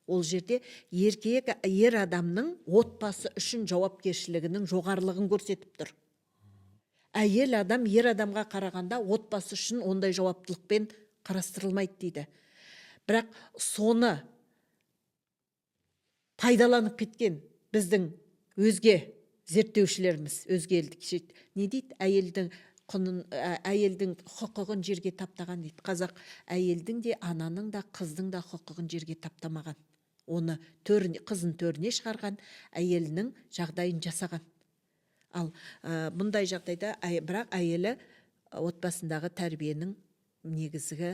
Ол жерде еркек, ер адамның отбасы үшін жауапкершілігінің жоғарылығын көрсетіп тұр. Әйел адам ер адамға қарағанда отбасы үшін ондай жауаптылықпен қарастырылмайды дейді. Бірақ соны пайдаланып кеткен біздің өзге зерттеушілеріміз, өзге елдік не дейді? Әйелдің құнын, әйелдің құқығын жерге таптаған дейді. Қазақ әйелдің де, ананың да, қыздың да құқығын жерге таптамаған. Оны төріне, қызын төріне шығарған, әйелінің жағдайын жасаған. Ал бұндай жағдайда бірақ әйелі отбасындағы тәрбиенің негізгі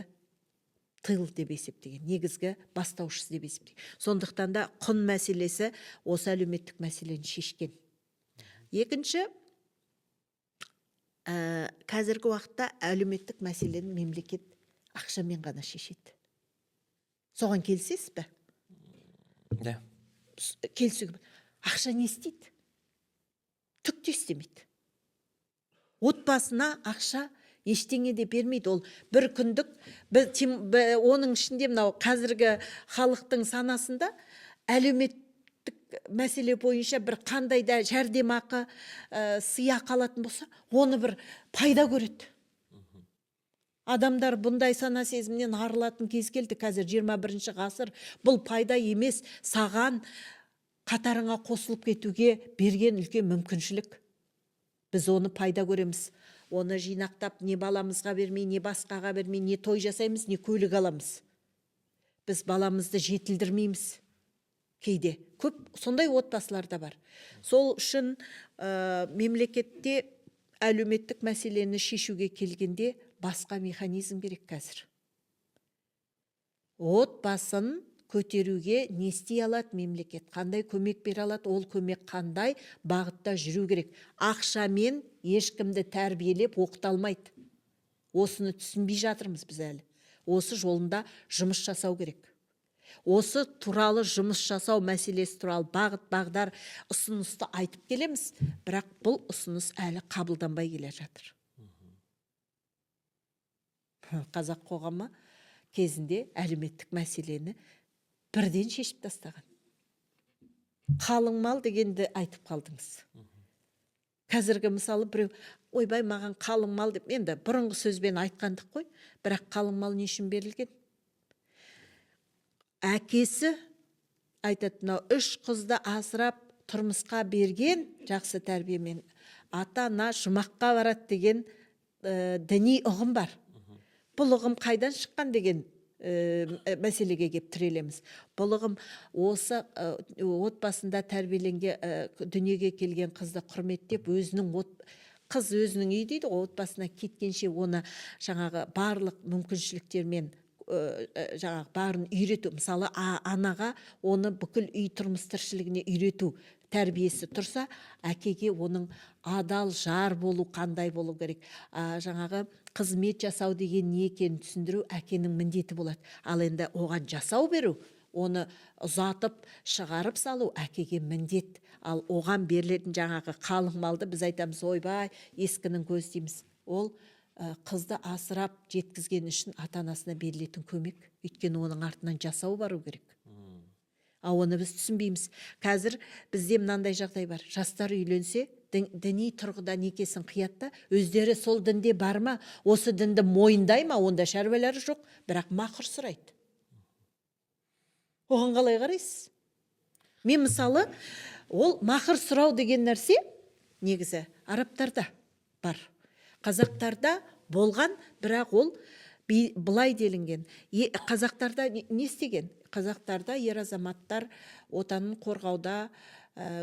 тыл деп есептеген, негізгі бастаушысы деп есептеген. Сондықтан да құн мәселесі осы әлеуметтік мәселені шешкен. Екінші, қазіргі уақытта әлеуметтік мәселені мемлекет ақшамен ғана шешеді. Соған келісесіз бе? Иә. Келісуге. Ақша не істейді? Түк те істемейді. Отбасына ақша ештеңе де бермейді. Ол бір күндік оның ішінде мынау қазіргі халықтың санасында әлеуметтік мәселе бойынша бір қандай да жәрдемақы, сыйақы алатын болса, оны бір пайда көреді адамдар. Бұндай сана сезімнен арылатын кез келді. Қазір 21 ғасыр. Бұл пайда емес, саған қатарыңа қосылып кетуге берген үлкен мүмкіншілік. Біз оны пайда көреміз. Оны жинақтап, не баламызға бермей, не басқаға бермей, не той жасаймыз, не көлік аламыз. Біз баламызды жетілдірмейміз. Кейде көп сондай отбасылар да бар. Сол үшін мемлекетте Әлеуметтік мәселені шешуге келгенде басқа механизм керек қазір. Отбасын көтеруге не істей алады мемлекет, қандай көмек бере алады, ол көмек қандай бағытта жүру керек? Ақшамен ешкімді тәрбиелеп, оқыта алмайды. Осыны түсінбей жатырмыз біз әлі. Осы жолында жұмыс жасау керек. Осы туралы жұмыс жасау мәселесі туралы бағыт бағдар ұсынысты айтып келеміз, бірақ бұл ұсыныс әлі қабылданбай келе жатыр. Қазақ қоғамы кезінде әлеуметтік мәселені бірден шешіп тастаған. Қалың мал дегенді айтып қалдыңыз. Қазіргі, мысалы, біреу «Ойбай, маған қалың мал» деп, енді бұрынғы сөзбен айтқандық қой, бірақ қалың мал не үшін берілген? Әкесі айтады: «Мынау үш қызды асырап, тұрмысқа берген, жақсы тәрбиемен ата ана жұмаққа барады» деген діни ұғым бар. Бұл ұғым қайдан шыққан деген мәселеге кеп тірелеміз. Бұл ұғым осы отбасында тәрбиеленген, дүниеге келген қызды құрметтеп, өзінің қыз өзінің үйі дейді ғой, отбасына кеткенше оны жаңағы барлық мүмкіншіліктермен, жаңағы барын үйрету, мысалы, анаға оны бүкіл үй тұрмыс тіршілігіне үйрету тәрбиесі тұрса, әкеге оның адал жар болу қандай болу керек, жаңағы қызмет жасау деген не екенін түсіндіру әкенің міндеті болады. Ал енді оған жасау беру, оны ұзатып шығарып салу әкеге міндет. Ал оған берілетін жаңағы қалың малды біз айтамыз: «Ойбай, ескінің көзі» дейміз. Ол қызды асырап жеткізген үшін ата анасына берілетін көмек, өйткені оның артынан жасау бару керек. А оны біз түсінбейміз. Қазір бізде мынандай жағдай бар: жастар үйленсе, діни тұрғыда некесін қияды да, өздері сол дінде бар ма, осы дінді мойындай ма, онда шаруалары жоқ, бірақ мақұр сұрайды. Оған қалай қарайсыз? Мен, мысалы, ол мақыр сұрау деген нәрсе негізі арабтарда бар, қазақтарда болған, бірақ ол былай делінген. Қазақтарда не істеген? Қазақтарда ер азаматтар отанын қорғауда,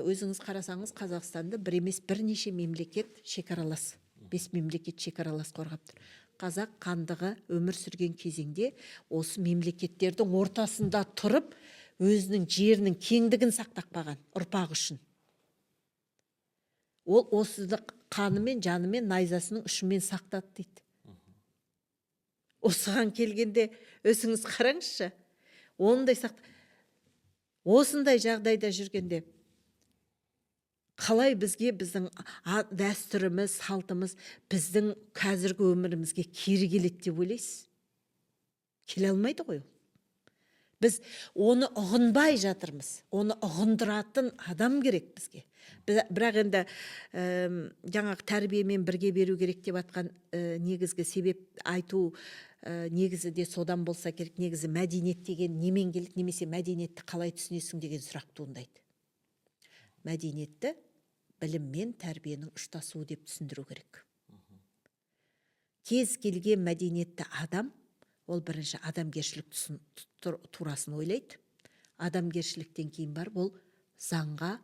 өзіңіз қарасаңыз, Қазақстанды бір емес, бірнеше мемлекет шекаралас, бес мемлекет шекаралас қорғап тұр. Қазақ хандығы өмір сүрген кезеңде осы мемлекеттердің ортасында тұрып, өзінің жерінің кеңдігін сақтап қалған ұрпақ үшін. Ол осыны қанымен, жанымен, найзасының ұшымен сақтады дейді. Осыған келгенде, өзіңіз қараңызшы, ондай осындай жағдайда жүргенде қалай бізге біздің дәстүріміз, салтымыз біздің қазіргі өмірімізге кері келеді деп ойлайсыз? Келе алмайды ғой ол. Біз оны ұғынбай жатырмыз. Оны ұғындыратын адам керек бізге. Бірақ енді жаңағы тәрбиемен бірге беру керек деп атқан негізгі себеп айту, негізі де содан болса керек. Негізі мәдениет деген немен келеді немесе мәдениетті қалай түсінесің деген сұрақ туындайды. Мәдениетті білім мен тәрбиенің ұштасуы деп түсіндіру керек. Кез келген мәдениетті адам ол бірінші адамгершілік турасын ойлайды. Адамгершіліктен кейін барып ол заңға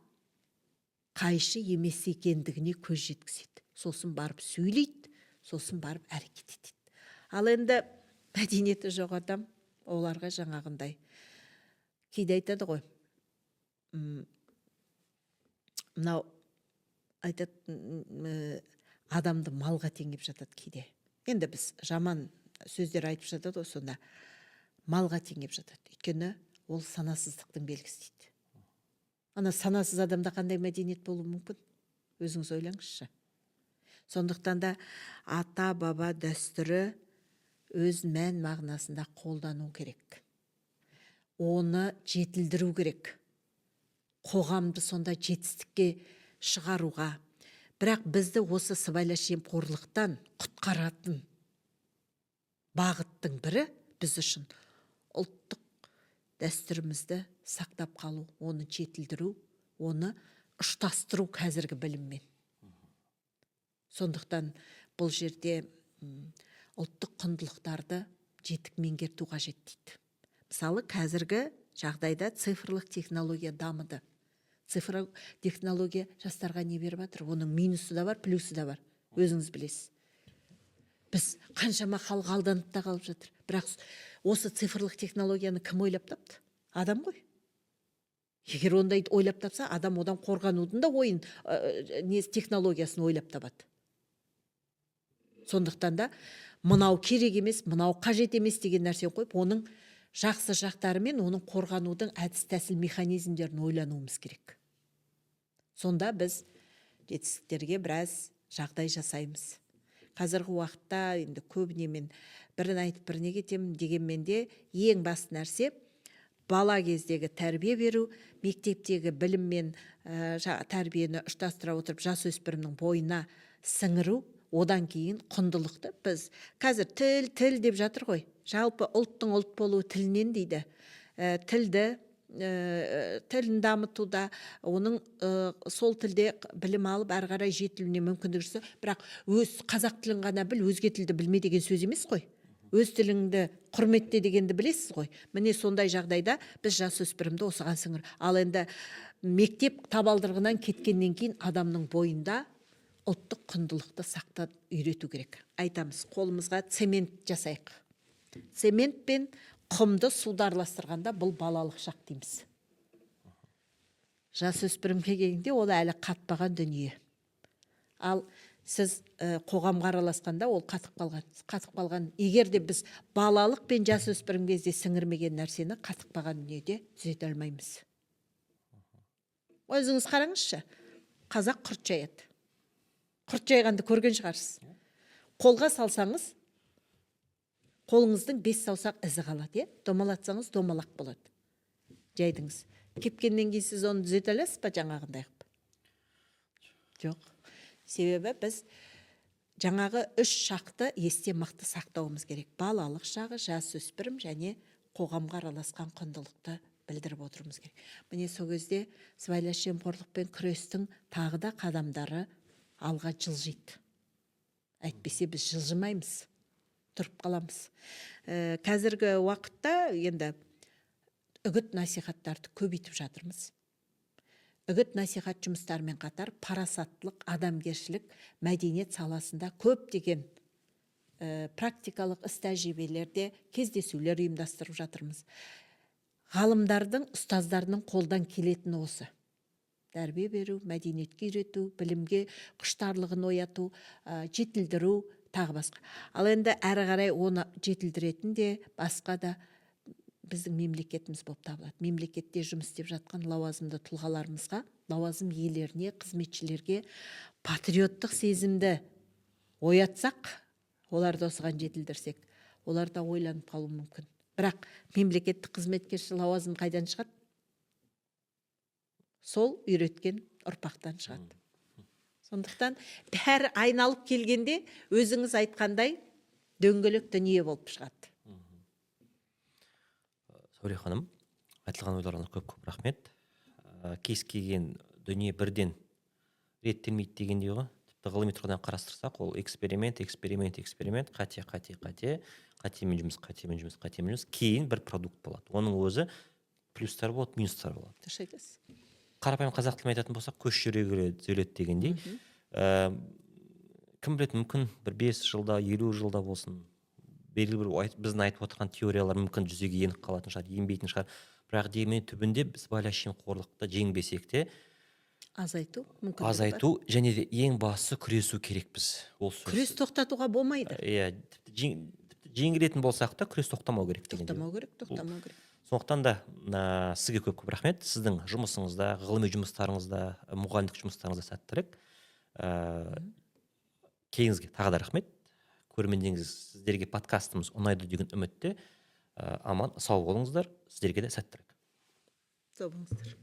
қайшы емес екендігіне көз жеткізеді, сосын барып сөйлейді, сосын барып әрекет етеді. Ал енді мәдениеті жоқ адам, оларға жаңағындай кейде айтады ғой, мынау айтады, адамды малға теңеп жатады кейде. Енді біз жаман сөздер айтып жатады ғой, сонда малға теңеп жатады, өйткені ол санасыздықтың белгісі дейді. Ана санасыз адамда қандай мәдениет болуы мүмкін, өзіңіз ойлаңызшы. Сондықтан да ата баба дәстүрі өз мән мағынасында қолдану керек, оны жетілдіру керек, қоғамды сонда жетістікке шығаруға. Бірақ бізді осы сыбайлас жемқорлықтан құтқаратын бағыттың бірі біз үшін ұлттық дәстүрімізді сақтап қалу, оны жетілдіру, оны ұштастыру қазіргі біліммен. Сондықтан бұл жерде ұлттық құндылықтарды жетік меңгерту қажет дейді. Мысалы, қазіргі жағдайда цифрлық технология дамыды. Цифрлық технология жастарға не беріп жатыр? Оның минусы да бар, плюсы да бар. Өзіңіз білесіз, біз қаншама халық алданып та қалып жатыр. Бірақ осы цифрлық технологияны кім ойлап тапты? Адам ғой. Егер ондайды ойлап тапса, адам одан қорғанудың да ойын, не, технологиясын ойлап табады. Сондықтан да мынау керек емес, мынау қажет емес деген нәрсені қойып, оның жақсы жақтары мен оның қорғанудың әдіс, тәсіл, механизмдерін ойлануымыз керек. Сонда біз жетістіктерге біраз жағдай жасаймыз. Қазіргі уақытта енді көбіне мен бірін айтып, біріне кетемін дегенмен де, ең басты нәрсе — бала кездегі тәрбие беру, мектептегі білім мен тәрбиені ұштастыра отырып, жасөспірімнің бойына сіңіру. Одан кейін құндылықты. Біз қазір тіл, тіл деп жатыр ғой. Жалпы ұлттың ұлт болуы тілінен дейді. Тілді, тілін дамытуда, оның сол тілде білім алып, әрі қарай жетілуіне мүмкіндік жасау. Бірақ өз қазақ тілін ғана біл, өзге тілді білме деген сөз емес қой. Өз тіліңді құрметте дегенді білесіз ғой. Міне, сондай жағдайда біз жасөспірімді осыған сіңір. Ал енді мектеп табалдырығынан кеткеннен кейін адамның бойында ұлттық құндылықты сақтап үйрету керек. Айтамыз, қолымызға цемент жасайық. Цемент пен құмды суда араластырғанда, бұл балалық шақ дейміз. Жасөспірімге келгенде ол әлі қатпаған дүние. Ал сіз қоғамға араласқанда ол қатып қалған, қатып қалған. Егер де біз балалық пен жасөспірім кезде сіңірмеген нәрсені қатып қалған дүниеде түзете алмаймыз. Өзіңіз қараңызшы, қазақ құрт жаяды. Құрт жайғанды көрген шығарсыз. Қолға салсаңыз, қолыңыздың бес саусақ ізі қалады, иә. Домалатсаңыз, домалақ болады. Жайдыңыз, кепкеннен кейін сіз оны түзете аласыз ба жаңағындай қылып? Жоқ. Себебі біз жаңағы үш шақты есте мықты сақтауымыз керек: балалық шағы, жасөспірім және қоғамға араласқан құндылықты білдіріп отыруымыз керек. Міне, сол кезде сыбайлас жемқорлықпен күрестің тағы да қадамдары алға жылжиды. Әйтпесе біз жылжымаймыз, тұрып қаламыз. Қазіргі уақытта енді үгіт насихаттарды көбейтіп жатырмыз. Үгіт насихат жұмыстарымен қатар парасаттылық, адамгершілік, мәдениет саласында көптеген практикалық іс тәжірибелерде кездесулер ұйымдастырып жатырмыз. Ғалымдардың, ұстаздарының қолдан келетіні осы: тәрбие беру, мәдениетке үйрету, білімге құштарлығын ояту, жетілдіру, тағы басқа. Ал енді әрі қарай оны жетілдіретін де, басқа да біздің мемлекетіміз болып табылады. Мемлекетте жұмыс істеп жатқан лауазымды тұлғаларымызға, лауазым иелеріне, қызметшілерге патриоттық сезімді оятсақ, оларды осыған жетілдірсек, олар да ойланып қалуы мүмкін. Бірақ мемлекеттік қызметкер лауазым қайдан шығады? Сол үйреткен ұрпақтан шығады. Сондықтан бәрі айналып келгенде, өзіңіз айтқандай, дөңгелек дүние болып шығады. Сәуле ханым, айтылған ойларыңызға көп көп рахмет. Кез келген дүние бірден реттелмейді дегендей ғой. Тіпті ғылыми тұрғыдан қарастырсақ, ол эксперимент, эксперимент, эксперимент, қате, қате, қате, қатемен жұмыс, қатемен жұмыс, қатемен жұмыс, кейін бір продукт болады. Оның өзі плюстар болады, минустар болады. Дұрыс айтасыз. Қарапайым қазақ тілімен айтатын болсақ, көш жүре келе түзеледі дегендей. Кім біледі, мүмкін бір 5 жылда, 50 жылда болсын, белгілі бір біздің айтып отырған теориялар мүмкін жүзеге еніп қалатын шығар, енбейтін шығар. Бірақ дегенмен түбінде сыбайлас жемқорлықты жеңбесек те, азайту мүмкіндігі бар. Азайту және де ең бастысы күресу керекпіз, ол сөзсіз. Күрес тоқтатуға болмайды. Иә, тіпті жеңілетін болсақ та, күрес тоқтамау керек дегендей. Тоқтамау керек, тоқтамау керек. Сондықтан да сізге көп көп рахмет. Сіздің жұмысыңызда, ғылыми жұмыстарыңызда, мұғалімдік жұмыстарыңызда сәттілік. Келгеніңізге тағы да рахмет. Көрермендеріңіз, сіздерге подкастымыз ұнайды деген үмітте. Аман сау болыңыздар, сіздерге де сәттілік. Сау болыңыздар.